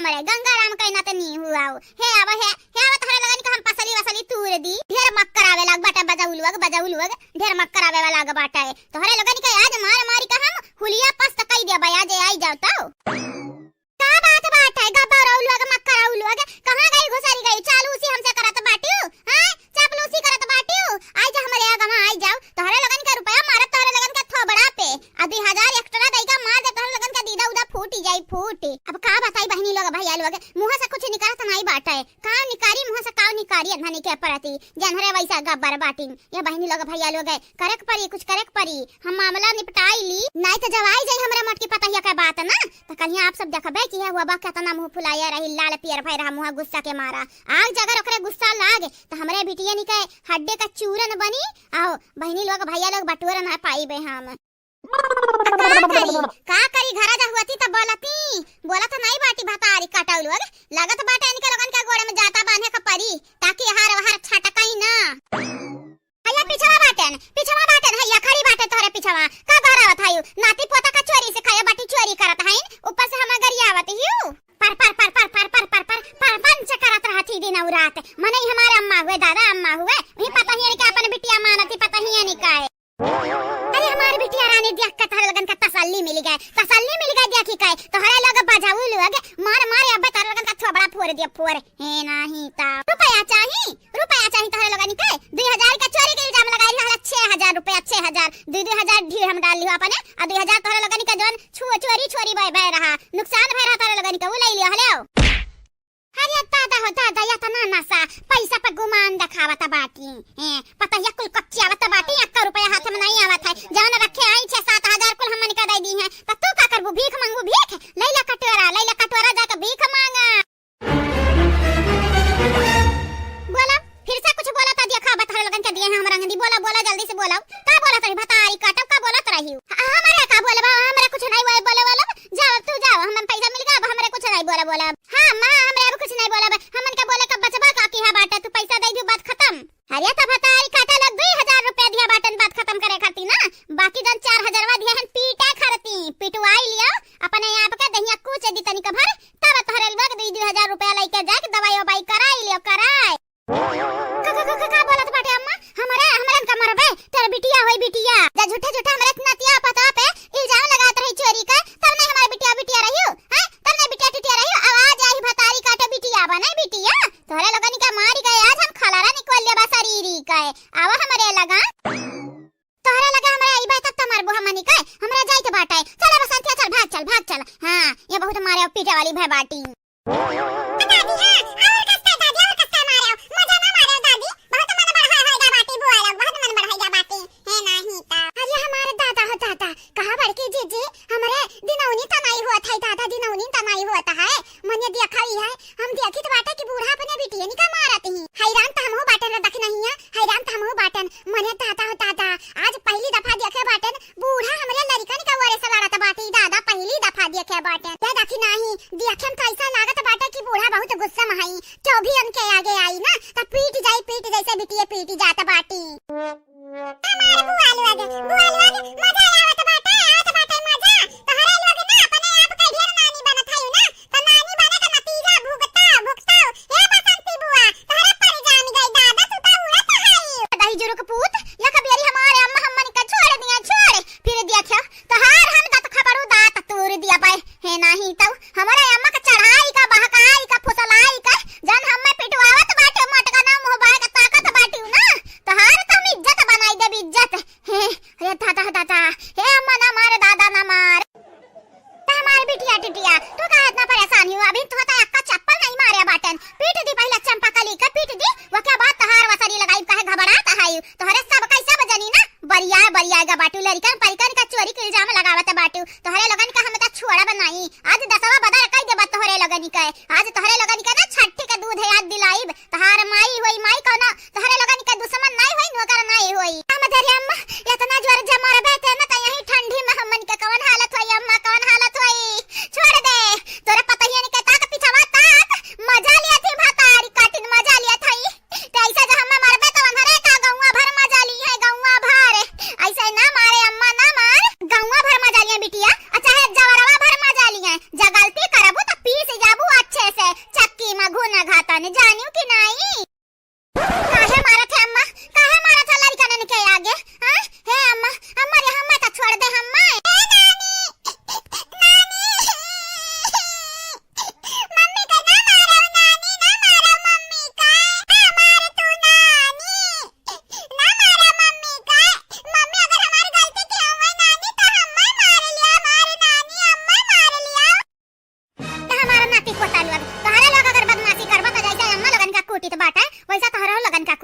अरे गंगा राम कहीं ना तो नी हुआ हो। हे आवा, हे, हे आवा, तोहरे लोगन के हम पसली वसली तूर दी। ढेर मक्कर आवे लाग बाटे बजाऊ लोग, बजाऊ लोग, ढेर मक्कर आवे वाला लाग बाटे। तोहरे लोगन के आज मार मारी के हम हुलिया पस्त कई देबे, आज आई जाओ तो। का बात बाटे, गब्बरऊ लोग, मक्करऊ लोग, कहाँ गई घुसरी गई? चालूसी हमसे करत बाटियो, हैं? चापलूसी करत बाटियो? आई जा हमरे आगवा, आई जाओ। तोहरे लोगन के रुपया मारब तोहरे लोगन के थोबड़ा पे। आ दुई हजार एक्स्ट्रा दई का मार दे, तोहरे लोगन के दीदा उदा फूटी जाई, फूटी। अब का बताई बहिनी लोग, भैया लोग, मुँह से कुछ निकलत नाई बाटे। काव निकारी, मुँह से काव निकारी, अनहनी के प्रति, जनहरे वैसा गब्बर बाटिन। ये बहिनी लोग, भैया लोग, करे के परी, कुछ करे के परी। हम मामला निपटाई ली, नाई तो जब आई जाई हमरे मोटकी पतहिया के बात ना, तो कहीं आप सब देखबे कि ये हुआ बा केतना मुँह फुलाया रही, लाल पियर भय रहा मुँह गुस्सा के मारा। आग जगर ओकरे गुस्सा लाग, तो हमरे बिटियन के हड्डे का चूरन बनी। आओ बहिनी लोग, भैया लोग, बटोर ना पाइबे हम। का करी, का करी, घरा जा हुअती त बोलती, बोलत नाई बाटी भतारी कटऊ लोग, लगत बाटे इनके लोगन के गोड़े में जाता बांधे के परी, ताकि हार वार छटकई ना। हैया पिछवा बाटेन, पिछवा बाटेन, हैया खड़ी बाटेन तोहरे पिछवा, का गोहरावत हयू? नाती पोता का चोरी से खाया बाटी, चोरी करत हईन, ऊपर से हमें गरियावत हियू। पर, पर, पर, पर पंच करत रहत ही दिन और रात, मने ही हमारे अम्मा हुए, दादा अम्मा हुए, वही पता ही है कि अपन बिटिया मानत ही, पता ही है नहीं का है। अरे हमार बिटिया रानी देख के तोहरे लोगन का तसल्ली मिल गए, तसल्ली मिल गए देखी के। तोहरे लोग बजाऊ लोग मार मार अब्बे तोहरे लोगन का थोबड़ा फोर दिया फोर। हे नाही ता रुपया चाही, रुपया चाही तोहरे लोगन के। दुई हजार का चोरी के इल्जाम लगाई रहला, छह हजार रुपया, छह हजार, दुई दुई हजार ढील हम डाल लियो अपने, आ दुई हजार तोहरे लोगन के जौन छुआ चोरी छोरी बह बह रहा, नुकसान भय रहा तोहरे लोगन के, उ ले लियो हले। अरे दादा हो दादा, एतना नशा, पैसा पर गुमान देखावत बाटी। हैं, पता या कुल कच्ची आवत बाटी, एक्का रुपया हाथ में नहीं आवत है। जवन रखे आई छह सात हजार कुल हमन का दे दी हैं। त तू का करबू? भीख मांगू भीख? लैला कटोरा, लैला कटोरा जाके भीख मांगा। बोला, फिर से कुछ बोला त देखा, बता लोगन के दिए हैं हम रंगदी। बोला, बोला, जल्दी से बोला। का बोलत रही भतारी काटब, का बोलत रही? ह-, हमरे का बोलबा, हमरे कुछ नहीं बोले, बोले वाला। जाओ, तू जाओ, हमन पैसा मिल गया, अब हमरे कुछ नहीं बोला, बोला। हाँ, माँ, हमरे अब कुछ नहीं बोला, हमन के बोले का बचबा का किहा बाटे, तू पैसा दे दू, बात खत्म। अरे, त भतारी काटा लोग दुई हजार रुपया दिया बाटन, बात खत्म करे खातिर ना, बाकी जन चार हजारवा दिया हन पीटे खातिर, पिटवाई लियो, अपने आप के दहिया कूचे दी तनिक भर, तब तोहरे लोग दुई, दुई हजार रुपया लेके जाके दवाई ववाई कराई लियो, कराई। का, का, का, का, का बोलत बाटे अम्मा? हमरे, हमरन का मरबे? तोर बिटिया होई बिटिया। जा झूठे, झूठे हमरे नतिया पतवा पे इल्जाम लगात रही चोरी का। तब नहीं हमारे बिटिया, बिटिया रहियो, हैं? तब नहीं बिटिया, टिटिया रहियो। आवाज आई भतारी काटे बिटिया बने बिटिया। तोहरे लोगन का मारी गए आज हम खलारा निकल लेबा शरीरी का। आवा हमरे लगा। तोहरे लगा हमरे आई बात तब त मरबो हमनी का। हमरा जाई के बाटे। चल बसंतिया चल, भाग चल, भाग चल। हाँ, ये बहुत मारे पीटे वाली भय बाटी। दादी, हाँ, और कस्ता दादी, और कस्ता मारो। मजा ना मारो दादी, बहुत मन बढ़ाई होई गा बाटी बुआ लोग, बहुत मन बढ़ाई गा बाटी। हे नाही ता। अरे हमारे दादा हो दादा, कहा बड़की जीजी, हमरे दिनौनी तनाई होत है दादा, दिनौनी तनाई होत है। मने देखा ही है, हम देखित बाटे कि बूढ़ा अपने बिटियन का मारत ही। हैरान त हमहू बाटन रे दखिनहिया, हैरान त हमहू बाटन। मने दादा हो दादा, आज पहली दफा देखे बाटन, बूढ़ा हमरे लड़िकन के ओरे से लड़त बाटे, दादा पहली दफा देखे बाटन। दे दखिनही, देखे में त ऐसा लागत बाटे कि बूढ़ा बहुत गुस्सा में हई, केहू भी उनके आगे आई ना, त पीट जाई, पीट जैसे बिटिये पीट जात बाटी। हमार बुआ लोग, बुआ लोग, मजा आवत बाटे, आवत बाटे मजा। तोहरे लोग ना अपने आप के ढेर नानी बनत हयू ना, त नानी बने के नतीजा भुगता, भुगता। हे बसंती बुआ, तोहरे पर जाम गई दादा, तू त उड़त हई। दही जुरुक पूत, या कबियरी हमारे अम्मा हमन के छोड़ दिया, छोड़। फिर देखियो, तोहार हम दत खपड़ू दांत तूर दिया पाए। हे नाही तउ, हमरे अम्मा के चढ़ाई का, बहकाई का, फुसलाई का, जन हमें पिटवावत बाटे, मटकना मुंह बाय के ताकत बाटिउ ना, तोहार त हम इज्जत बनाई देब, इज्जत। हे, हे दादा, दादा, हे अम्मा ना मार, दादा ना मार। त हमार बिटिया टिटिया, तू काहे इतना परेशान हू? अभी तो त एक्का चप्पल नहीं मारे बाटन। पीट दी पहले चंपा कली के, पीट दी, वके बाद तोहार वसरी लगाई, काहे घबरात हयू? तोहरे सब कैसे बजनी ना, बरिया, बरिया गा बाटू, लड़िकन परिकन का चोरी के इल्जाम लगावत बाटू। तोहरे लोगन का हम त छोड़ब नाई, आज दसवा बदर कई देबा तोहरे लोगन के। आज तोहरे लोगन के ना छठी के दूध याद दिलाइब। तोहार माई होई माई कौनो, तोहरे लोगन के दुश्मन नाई होई, नौकर नाई होई। हम धरे अम्मा, इतना जोर जे मरबे ते ना त यही ठंडी में हमन के कौन हालत होई अम्मा, कौन हालत होई। छोड़ दे, तोरे पतहियन के ताक पिछवा ताक, मजा लिया थी भतारी काटिन, मजा लिया थई। त ऐसे जो हमें मरबे त अंधरे का गौवा भर मजा ली है, गौवा भर। ऐसे ना मारे अम्मा, ना मार। गौवा भर मजा लिया बिटिया, आ चाहे जवरवा भर मजा लिया। जा गलती करबू त पीस जाबू अच्छे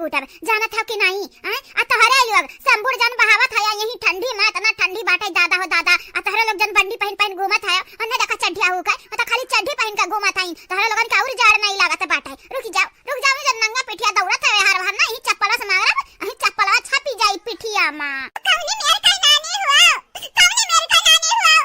उठब, जानत हौ कि नाहीं? आय, आ तोहरे लोग संबुर जन बहावत है, यही ठंडी में इतना ठंडी बाटे दादा हो दादा, आ तोहरे लोग जन बंडी पहिन पहिन घूमत है, उन्हें देखा चड्ढिया हो गए, वो तो खाली चड्ढी पहिन के घूमत है, तोहरे लोगन के और जाड़ नहीं लागत बाटे। रुक जाओ, रुक जाओ, जन नंगा पिठिया दौड़त है, हर हर ना, यही चप्पलवा से मारब, यही चप्पलवा छपी जाई पिठिया में। कौनी मेर का नानी हुआ? कौनी मेर का नानी हुआ?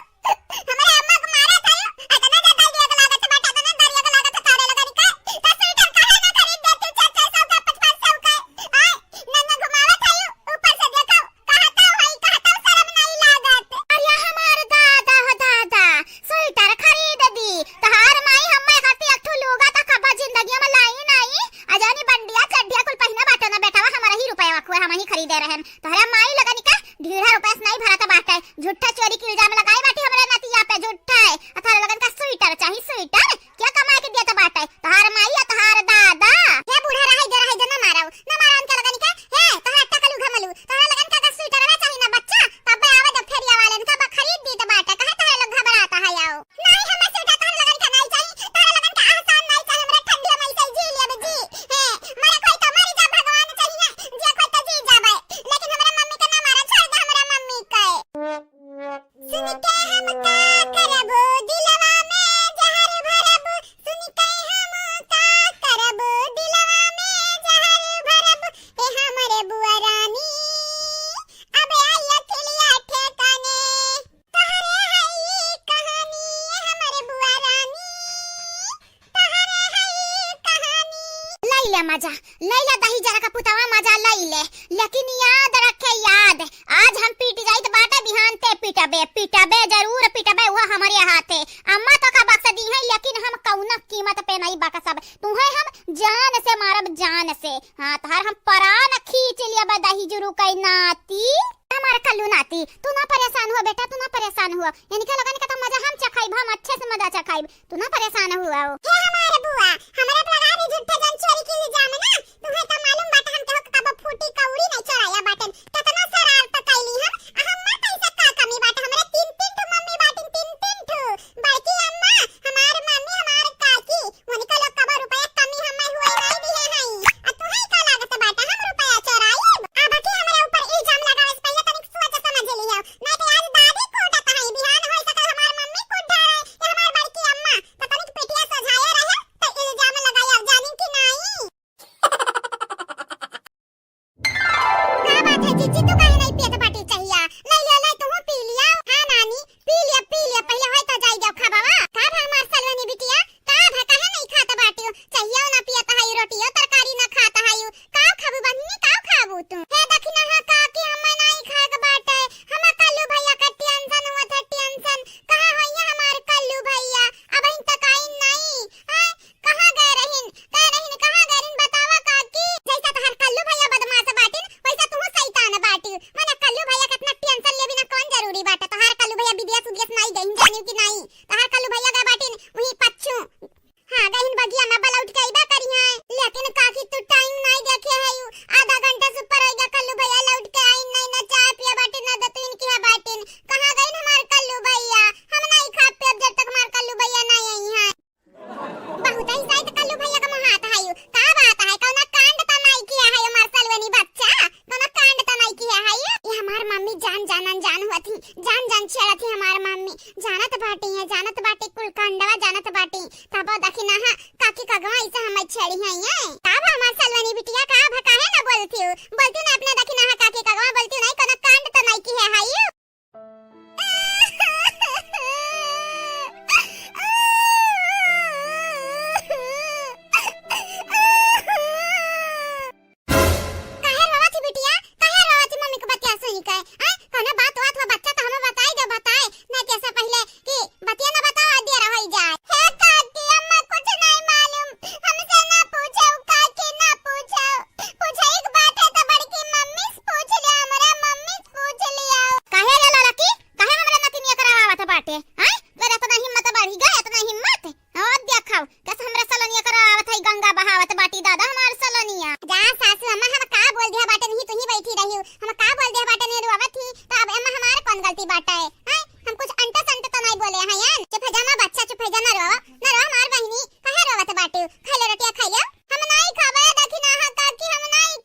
हमरे अम्मा के मारत हयो, इतना ज्यादा दरिया के लागत बाटे, इतना दरिया के लागत है, तारे लगन का। तो स्वेटर काहे ना खरीद देती, चार चार सौ का, पाँच पाँच सौ का। आय, नन्ना घुमावत हयो, ऊपर से देखो, कहता हई, कहता शर्म नहीं लागत। अरे हमार दादा हो दादा, स्वेटर खरीद दी। तोहार माई हम्मे खातिर एक ठो लुगा तक कबो जिंदगी में लाई नहीं। आ जानी बंडिया, चड्ढिया कुल पहिना बाटे ना बेटवा, हमारा ही रुपया खुए, हम ही खरीदे रहन। तोहरे माई लगन का ढीढ़ा रुपया से नहीं भरत बाटे। झूठा चोरी के इल्जाम लगाई बाटी हमरे नतिया पे, झूठा है। आ तोहरे लगन का स्वेटर चाही, स्वेटर? क्या कमाए के दिया तो बाटे? तोहार माई या तोहार दादा? ये बूढ़ा रहे जे रहे जे, न मारो, न मारो उनके लगन के। हे, तोहरा टकलू घमलू, तोहरा लगन का अगर स्वेटरवा चाही ना बच्चा, तब आवे जब फेरिया वाले इनका बा खरीद दी तो बाटे। काहे तोहरे लोग घबराता है आओ? नहीं, हमें स्वेटर तोहरे लगन का नहीं चाही, तोहरे लगन का एहसान नहीं चाही, हमरा ठंडी में ऐसे जी लेब जी। हे, मरे कोई तो मरी जा, भगवान चाहिए, जे कोई तो जी जाबे, लेकिन हमरा मम्मी के ना मारा, छोड़ दे हमरा मम्मी के। सुन के हम का करबो, दिलवा में जहर भरबो। सुन के हम का करबो, दिलवा में जहर भरबो। ए हमरे बुआ रानी, अब आई अखिलिया ठेकाने। तोहरे है ई कहानी, ए हमरे बुआ रानी, तोहरे है ई कहानी। लई ले मजा, लई ले दही जरा का पुतवा, मजा लई ले, लेकिन याद रखे याद, आज हम पीट जाइत बाटे, बिहान ते पिटबे, पिटबे, जरूर पिटबे, वह हमरे हाथे। अम्मा तो का बक्स दी है, लेकिन हम कौनो कीमत पे नहीं बक्सब। तुहे हम जान से मारब, जान से। हाँ, तोहार हम परान खींच लिया बा दही जुरू कई नाती। हमार कल्लू नाती, तू ना परेशान हुआ बेटा, तू ना परेशान हुआ। इनके लगन का तो मजा हम चखाइब, हम अच्छे से मजा चखाइब। तू ना परेशान हुआ हो। हे हमार बुआ, हमरा पे लगा दी झूठे जन चोरी के इल्जाम ना। तुहे तो मालूम बाटे हम केहू के कबो फूटी कौड़ी नहीं चोराया बाटेन। केतना शरारत कैली हम, आ हम ना कैसे का कमी बाटे। हमरे तीन तीन ठो मम्मी बाटिन, तीन तीन ठो। बड़की अम्मा, हमार मम्मी, हमार काकी, उनका लोग कबो रुपया कमी हमें हुए नहीं दिए हैं। आ तुहे का लागत बाटे हम रुपया चोराइब? अब के हमरे ऊपर इल्जाम लगावे से पहिले तनिक सोच समझ लियो। नहीं तो आज दादी कूटत है, बिहान होई सके हमार मम्मी कूट डाले, या हमार बड़की अम्मा, तो तनिक पिटिया सोझाए रहे, तो इल्जाम लगाए, अब जानी कि नाई। का बात है जीजी, तू काहे नहीं पियत बाटी चाहिया? ले ले ले, तू पी लिया। हाँ नानी, पी लिया, पी लिया, पहिले होई तो जाई जाओ खा बाबा। का भा हमार सलवनी बिटिया, का भा काहे नहीं खात बाटियो? चाहियो ना पियत है, रोटियो तरकारी ना खात है, का खाबू बहिनी, का खाबू तू? हे दखिनहा काकी, हमें नाई खाए के बाटे। हमें कल्लू भैया के टेंशन हुआ था, टेंशन। कहाँ होइया हमार कल्लू भैया? अबहिन तक आइन नाई। हैं? कहाँ गए रहिन? गए रहिन, कहाँ गए रहिन? बतावा काकी। जैसा तोहार कल्लू भैया बदमाश बाटिन, वैसा तू शैतान बाटी। मने कल्लू भैया के इतना टेंशन लेबी ना कौन जरूरी बाटे? तोहार कल्लू भैया विदेश उदेश नाई गइन, जानियो कि नाई? तोहार कल्लू भैया गए बाटिन वहीं पच्चू। हाँ, गहिन बगिया में बलौट के अइबा करिहैं। लेकिन काकी, तू टाइम नाई देखे हयू, आधा घंटा से ऊपर होइ गया, कल्लू भैया लौट के आइन नाई, ना चाय पिया बाटिन, ना दतुइन किहा बाटिन। कहाँ गइन हमार कल्लू भैया? हम नाई खा पियब जब तक हमार कल्लू भैया नाई अइहैं। बहुत ही शायद कल्लू भैया का मोहात हयू। का बात है, कौना कांड तो नाई किहा है हमार सलवनी बच्चा? कौना कांड तो नाई किहा है? ये हमार मम्मी जान जान अनजान हुआ थी, जान जान छेड़ा थी हमार मम्मी। जानत बाटी है, जानत बाटी, कुल कांडवा जानत बाटी। तब दखिनहा काकी कगवा ऐसे हमें छेड़ी है ये। का भा हमार सलवनी बिटिया, का भा काहे ना बोलती हूँ? बोलती ना अपने दखिनहा काकी कगवा, बोलती नहीं, कोनो कांड तो नहीं किहे है ये। काहे रोवत ही बिटिया? काहे रोवत ही मम्मी के बतिया सुनी के? आय, कौनो बात वात हुआ बच्चा तो हमें बताई दे, बताए। नहीं तो ऐसे पहले कि बतिया ना बताओ, देर हो जाए। हे काकी, अम्मा कुछ नहीं मालूम, हमसे ना पूछो काकी, ना पूछो। पूछे एक बात है तो बड़की मम्मी से पूछ लिया, हमरा मम्मी से पूछ लिया। काहे रे ललकी, काहे हमरा नतिनिया करावत बाटे? आय, तोर इतना हिम्मत बढ़ी गए, इतना हिम्मत? ओ देखो, कैसे हमरा सलोनिया करावत है, गंगा बहावत बाटी दादा हमार सलोनिया। जा सासू अम्मा, हम का बोल दिया बाटे, नहीं तू ही बैठी रही हो, हम का बोल दिया बाटे, नहीं रोवत ही, तो अब एम्मा हमार कौन गलती बाटे? हैं? हम कुछ अंट संट तो नहीं बोले हैं यार। चुप है जा ना बच्चा, चुप है जा, ना रोवा, ना रोवा हमार बहिनी, काहे रोवत बाटे? खैले रोटिया खैले? हम नहीं खावे, दखिनहा काकी, हम नहीं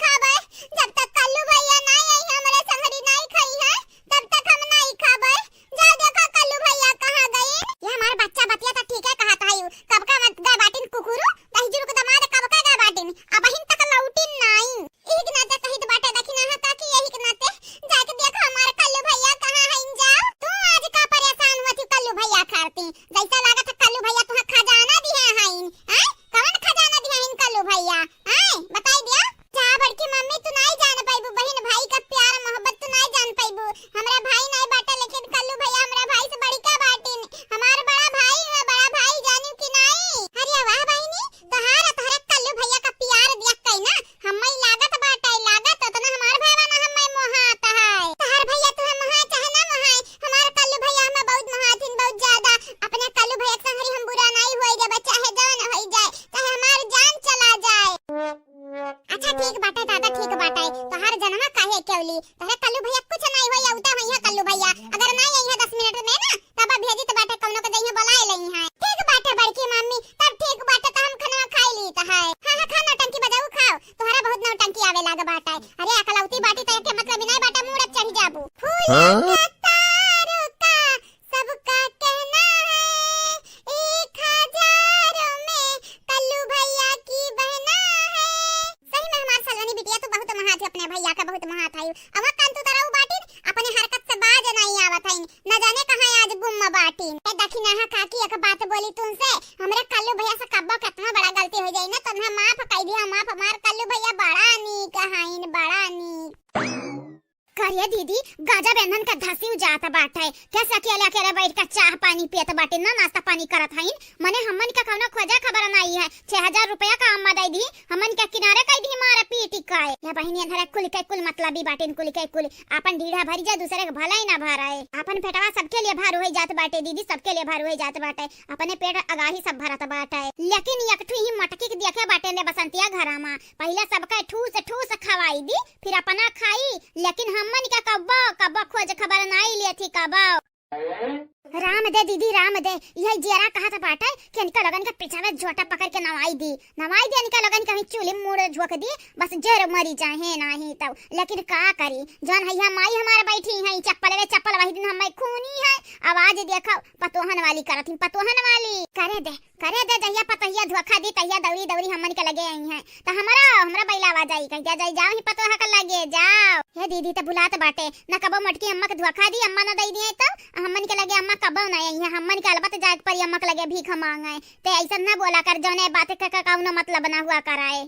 जैसा लागत है कल्लू भैया तुहा खजाना दिहे हईन। आय, कवन खजाना दिहे हईन कल्लू भैया? आय, बताई दिया। जा बड़की मम्मी, तू नाई जान पाइबू बहिन भाई का प्यार मोहब्बत, तू नाई जान पाइबू। हमरा भाई नाई बाटे, लेकिन कल्लू भैया हमरा भाई से बड़का बाटिन। हमार बड़ा भाई है, बड़ा भाई जानियो कि नाई? अरे वाह बहिनी, तोहार तोहरा कल्लू भैया का प्यार दिया कई ना, हम्मे लागत बाटे, लागत ओतना हमार भाईवा ना हम्मे मोहात है। तोहार भैया तुहे मोहाए चाहे ना मोहाए, हमार कल्लू भैया हम्मे बहुत मोहाथिन, बहुत ज्यादा। अपने कल्लू भैया के संगरी हम बुरा नाई होई देबे, चाहे जवन होई जाए, चाहे हमार जान चला जाए। अच्छा ठीक बाटे दादा, ठीक बाटे, तोहार जनवा काहे केवली? तोहरे कल्लू भैया कुछ नाई होई, अउते होइहे कल्लू भैया। अगर नाई अइहे दस मिनट में ना, तब भेजित बाटे कउनो के जइहे बोलाए लइहे। ठीक बाटे बड़की मम्मी, तब ठीक बाटे, त हम खनवा खाई लीत है। हाँ, हाँ, खाओ, नौटंकी बजाऊ, खाओ। तोहरा बहुत नौटंकी आवे लाग बाटे। अरे अकलौती बाटी त एके मतलब ही नाई बाटे, मूड़ चढ़ जाबू। फूलों हाँ? का तारों का सबका कहना है, एक हजारों में कल्लू भैया की बहना है। सही में हमार सलोनी बिटिया, तू बहुत महात है, अपने भैया का बहुत महात है। अब कान तू तरऊ बाटिन, अपने हरकत से बाज नाई आवत है, न जाने कहाँ आज गुम बाटिन। ए दखिनहा काकी, एक बात बोली तुमसे, हमरे कल्लू भैया से कब्बो कितना बड़ा गलती हो जाई ना, तो उन्हें माफ कई दिया, माफ। हमार कल्लू भैया बड़ा नीक हईन, बड़ा नीक। करिए दीदी, गजब एन्हन का धसिउ जात बाटे। कैसे अकेले अकेले बैठ के चाह पानी पियत बाटे, ना नाश्ता पानी करत हईन। मने हमन का कउनो खोजा खबर नाई है। छह हजार रुपया का अम्मा दे दी, हमन के किनारे कई दी मारा पीटी का। या बहिनी एन्हरे कुल के कुल मतलबी बाटिन, कुल के कुल। आपन ढीढ़ा भरी जाए, दूसरे के भला ही ना भराए। आपन पेटवा सबके लिए भार होई जात बाटे दीदी, सबके लिए भार होई जात बाटे। अपने पेट अगाही सब भरत बाटे। लेकिन एक ठू ही मटकी के देखे बाटे ले बसंतिया घरा मा। पहिले सबके ठूस ठूस खवाई दी, फिर अपना खाई, लेकिन हमन के कब्बो, कब्बो खोज खबर नाई लेथी कब्बो। राम दे दीदी, राम दे, यही जियरा कहत बाटे कि इनका लोगन के पिछावे झोटा पकड़ के नवाई दी, नवाई दी इनका लोगन के, कहीं चूल्ही मूड़ झोंक दी, बस जर मरी जाए नाहीं तब। लेकिन का करी, जौन हैया माई हमारे बैठी हैं, चप्पल वे चप्पल, वही दिन हमें खूनी है, आवाज देखो, पतोहन वाली करत ही, पतोहन वाली। करे दे, करे दे, जहिया पतोहिया धोखा दी, तहिया दौरी दौरी हमन के लगे आई हैं। त हमरा, हमरा बैलावा जाई, कह दिया जाई, जाओ ही पतोहा के लगे, जाओ। हे दीदी, त बुलात बाटे, न कबो मोटकी अम्मा के धोखा दी, अम्मा न दई दिए त, हमन के लगे अम्मा कबो न आई हैं, हमन के अलबत जाए के परी अम्मा के लगे भीख मांगे। ते ऐसा न बोला कर, जौने बात के का, कौनो मतलब ना हुआ कराए।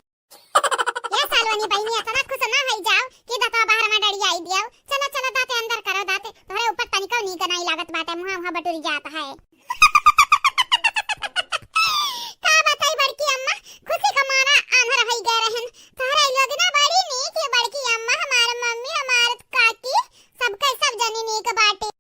ये सलोनी बहिनी, इतना खुश ना होई जाओ कि दतवा बाहर में डरियाई दियो। चलो, चलो, दाते अंदर करो, दाते। तोहरे ऊपर तनिको नीक नाई लागत बाटे, मुहा, मुहा बटुरी जात है। का बताई बड़की अम्मा, खुशी का मारा आंधर होई गए रहन। तोहरे लोग ना बड़ी नीक है बड़की अम्मा, हमार मम्मी, हमार काकी, सबके सब जनी नीक बाटे।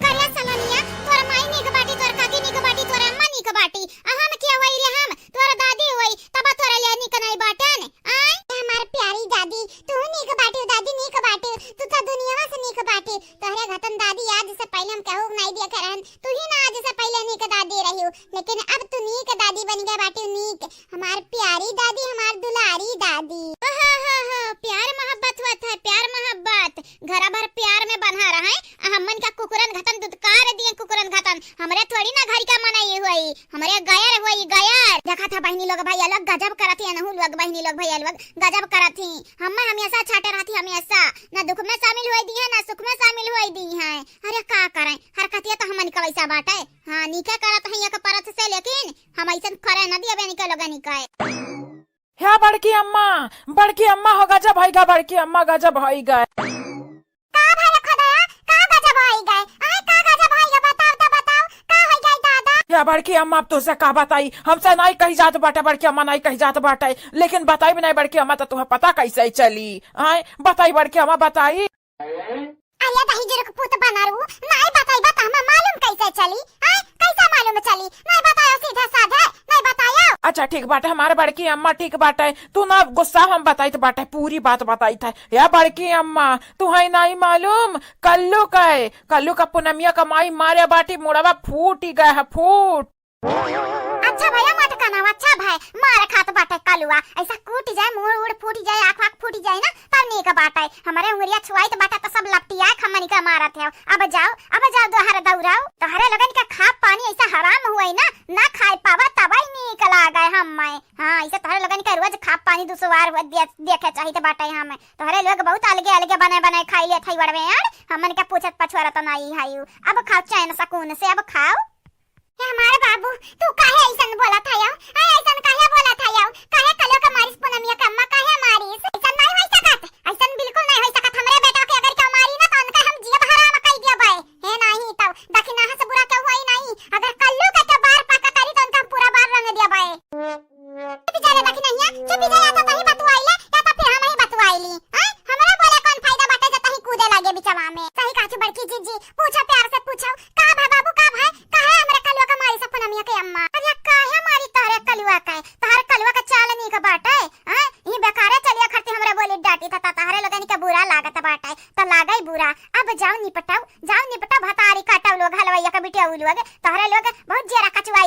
करिया सलोनिया, तोर माई नीक बाटी, तोर काकी नीक बाटी, तोर अम्मा नीक बाटी। आ हम क्या होई रे हम? तोर दादी होई, तब तोर ले नीक नाई बाटन। आय? ए हमार प्यारी दादी, तू नीक बाटी, दादी नीक बाटी। तू तो दुनिया से नीक बाटी। तोहरे घतन दादी आज से पहले हम केहू नाई देखे रहन। तू ही ना आज से पहले नीक दादी रही हो, लेकिन अब तू नीक दादी बन गए बाटी, नीक। हमार प्यारी दादी, हमार दुलारी दादी। ओहो हो हो, प्यार मोहब्बत हुआ था, प्यार मोहब्बत। घरा भर प्यार में बन्हा रहे, आ हमन का कुकुरन घतन दुदकार दिए, कुकुरन घतन। हमरे थोड़ी ना घर का मनई होई, हमरे गयर होई, गयर। देखा था बहिनी लोग, भैया लोग गजब करत ही, अनहु लोग बहिनी लोग, भैया लोग गजब करत ही। हम हमेशा छाटे रहती, हमेशा ना दुख में शामिल होई दी है, ना सुख में शामिल होई दी है। अरे का करें, हरकतिया तो हमन का वैसा बाटे। हाँ, नीके करत है एक परत से, लेकिन हम ऐसन करे न दिए बहनी के लोगन के। हे बड़की अम्मा, बड़की अम्मा हो गजब होई गा, बड़की अम्मा गजब होई गा। का भले खोदया, का गजब होई गए? आय, का गजब होई गए? बताओ तो बताओ, का होई गए दादा? या बड़की अम्मा, अब तुझसे का बताई, हमसे नाई कही जात बाटे, बड़की अम्मा नाई कही जात बाटे, लेकिन बताई भी नाई बड़की अम्मा, तो तुम्हें पता कैसे चली? आय, बताई बड़की अम्मा, बताई। अरे दहिजर के पूत बनरू, नाई बताइबा त हमें मालूम कैसे चली? हैं? कैसे मालूम चली? नाई बतायो सीधे साधे, नाई बतायो। अच्छा ठीक बाटे हमार बड़की अम्मा, ठीक बाटे, तू ना गुस्सा, हम बताइत बाटे, पूरी बात बताइत है। या बड़की अम्मा, तू है नाई मालूम, कल्लू का है, कल्लू का पुनमिया का माई मारे बाटी, मुड़वा फूट ही गए है, फूट। अच्छा भैया मत कनावा, अच्छा भाई, मार खात बाटे कलुआ, ऐसा कूट जाए, मुंह उड़ फूट जाए, आँख वाँख फूट जाए ना, तब नीक बाटे। हमरे उंगरिया छुआइत बाटे तो सब लपटिया खमन के मारत है। अब जाओ, अब जाओ दोहर दौड़ाओ, तोहरे लोगन के खा पानी ऐसा हराम हुए ना, ना खाए पावा तब ही नीक लागे हमें। हाँ, ऐसे तोहरे लोगन के रोज खा पानी दुश्वार हुए दे-, देखे चाहित बाटे हमें। तोहरे लोग बहुत अलगे अलगे बने बने खाई लेत है बड़वे यार, हमन के पूछत पछुआरत नाई है। अब खाओ चैन सुकून से, अब खाओ।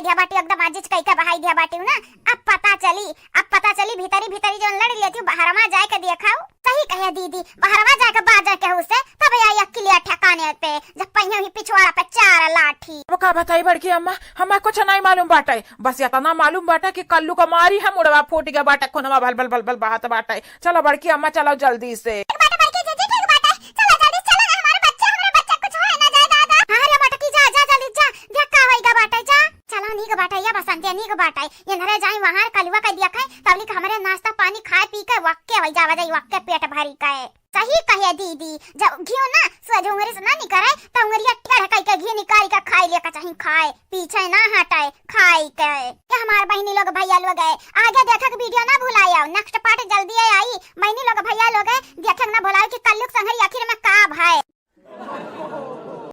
या बाटी एकदम आजिज कई के बहाई दिया बाटी ना। अब पता चली, अब पता चली भीतरी भीतरी जौन लड़ लेती हूँ, बहरवा जाए के देखाऊ। सही कहे दीदी, बहरवा जाए के बाजे केहू से, तब आई अकिलिया ठिकाने पे, जब पहिया ही पिछवाड़ा पे चार लाठी। वो का बताई बड़की अम्मा, हमें कुछ नहीं मालूम बाटे, बस इतना मालूम बाटे कि कल्लू का मारी है, मुड़वा फूट गया बाटे, खूनवा भल भल भल भल बहत बाटे। चलो बड़की अम्मा, चलो जल्दी से। ठीक बाटे बड़की जीजी, ठीक बाटे, चलो जल्दी चलो, हमारे बच्चे, हमारे बच्चे कुछ होए ना जाए दादा। हाँ रे मटकी, जा जा जल्दी जा, देख का होइगा बाटे, जा। चलो नीक बाटे या बसंतिया, नीक बाटे, ये नरे जाई वहाँ कलुआ के दिया खाए, तबलिक हमरे नाश्ता पानी खाए पी के वक्के होई जावा जाई, वक्के पेट भरी के। सही कहे दीदी, जब घियो ना सुअज उंगरी से ना निकरे, त उंगरिया टेढ़ कई के घी निकाल के खाई ले के चाही, खाए पीछे ना हटे, खाई के। ये हमार बहिनी लोग भैया लोग है, आगे देखे के वीडियो ना भुलायो, नेक्स्ट पार्ट जल्दी आई। बहिनी लोग भैया लोग है, देखे के ना भुलायो कि कल्लू के संघरी आखिर में का भय।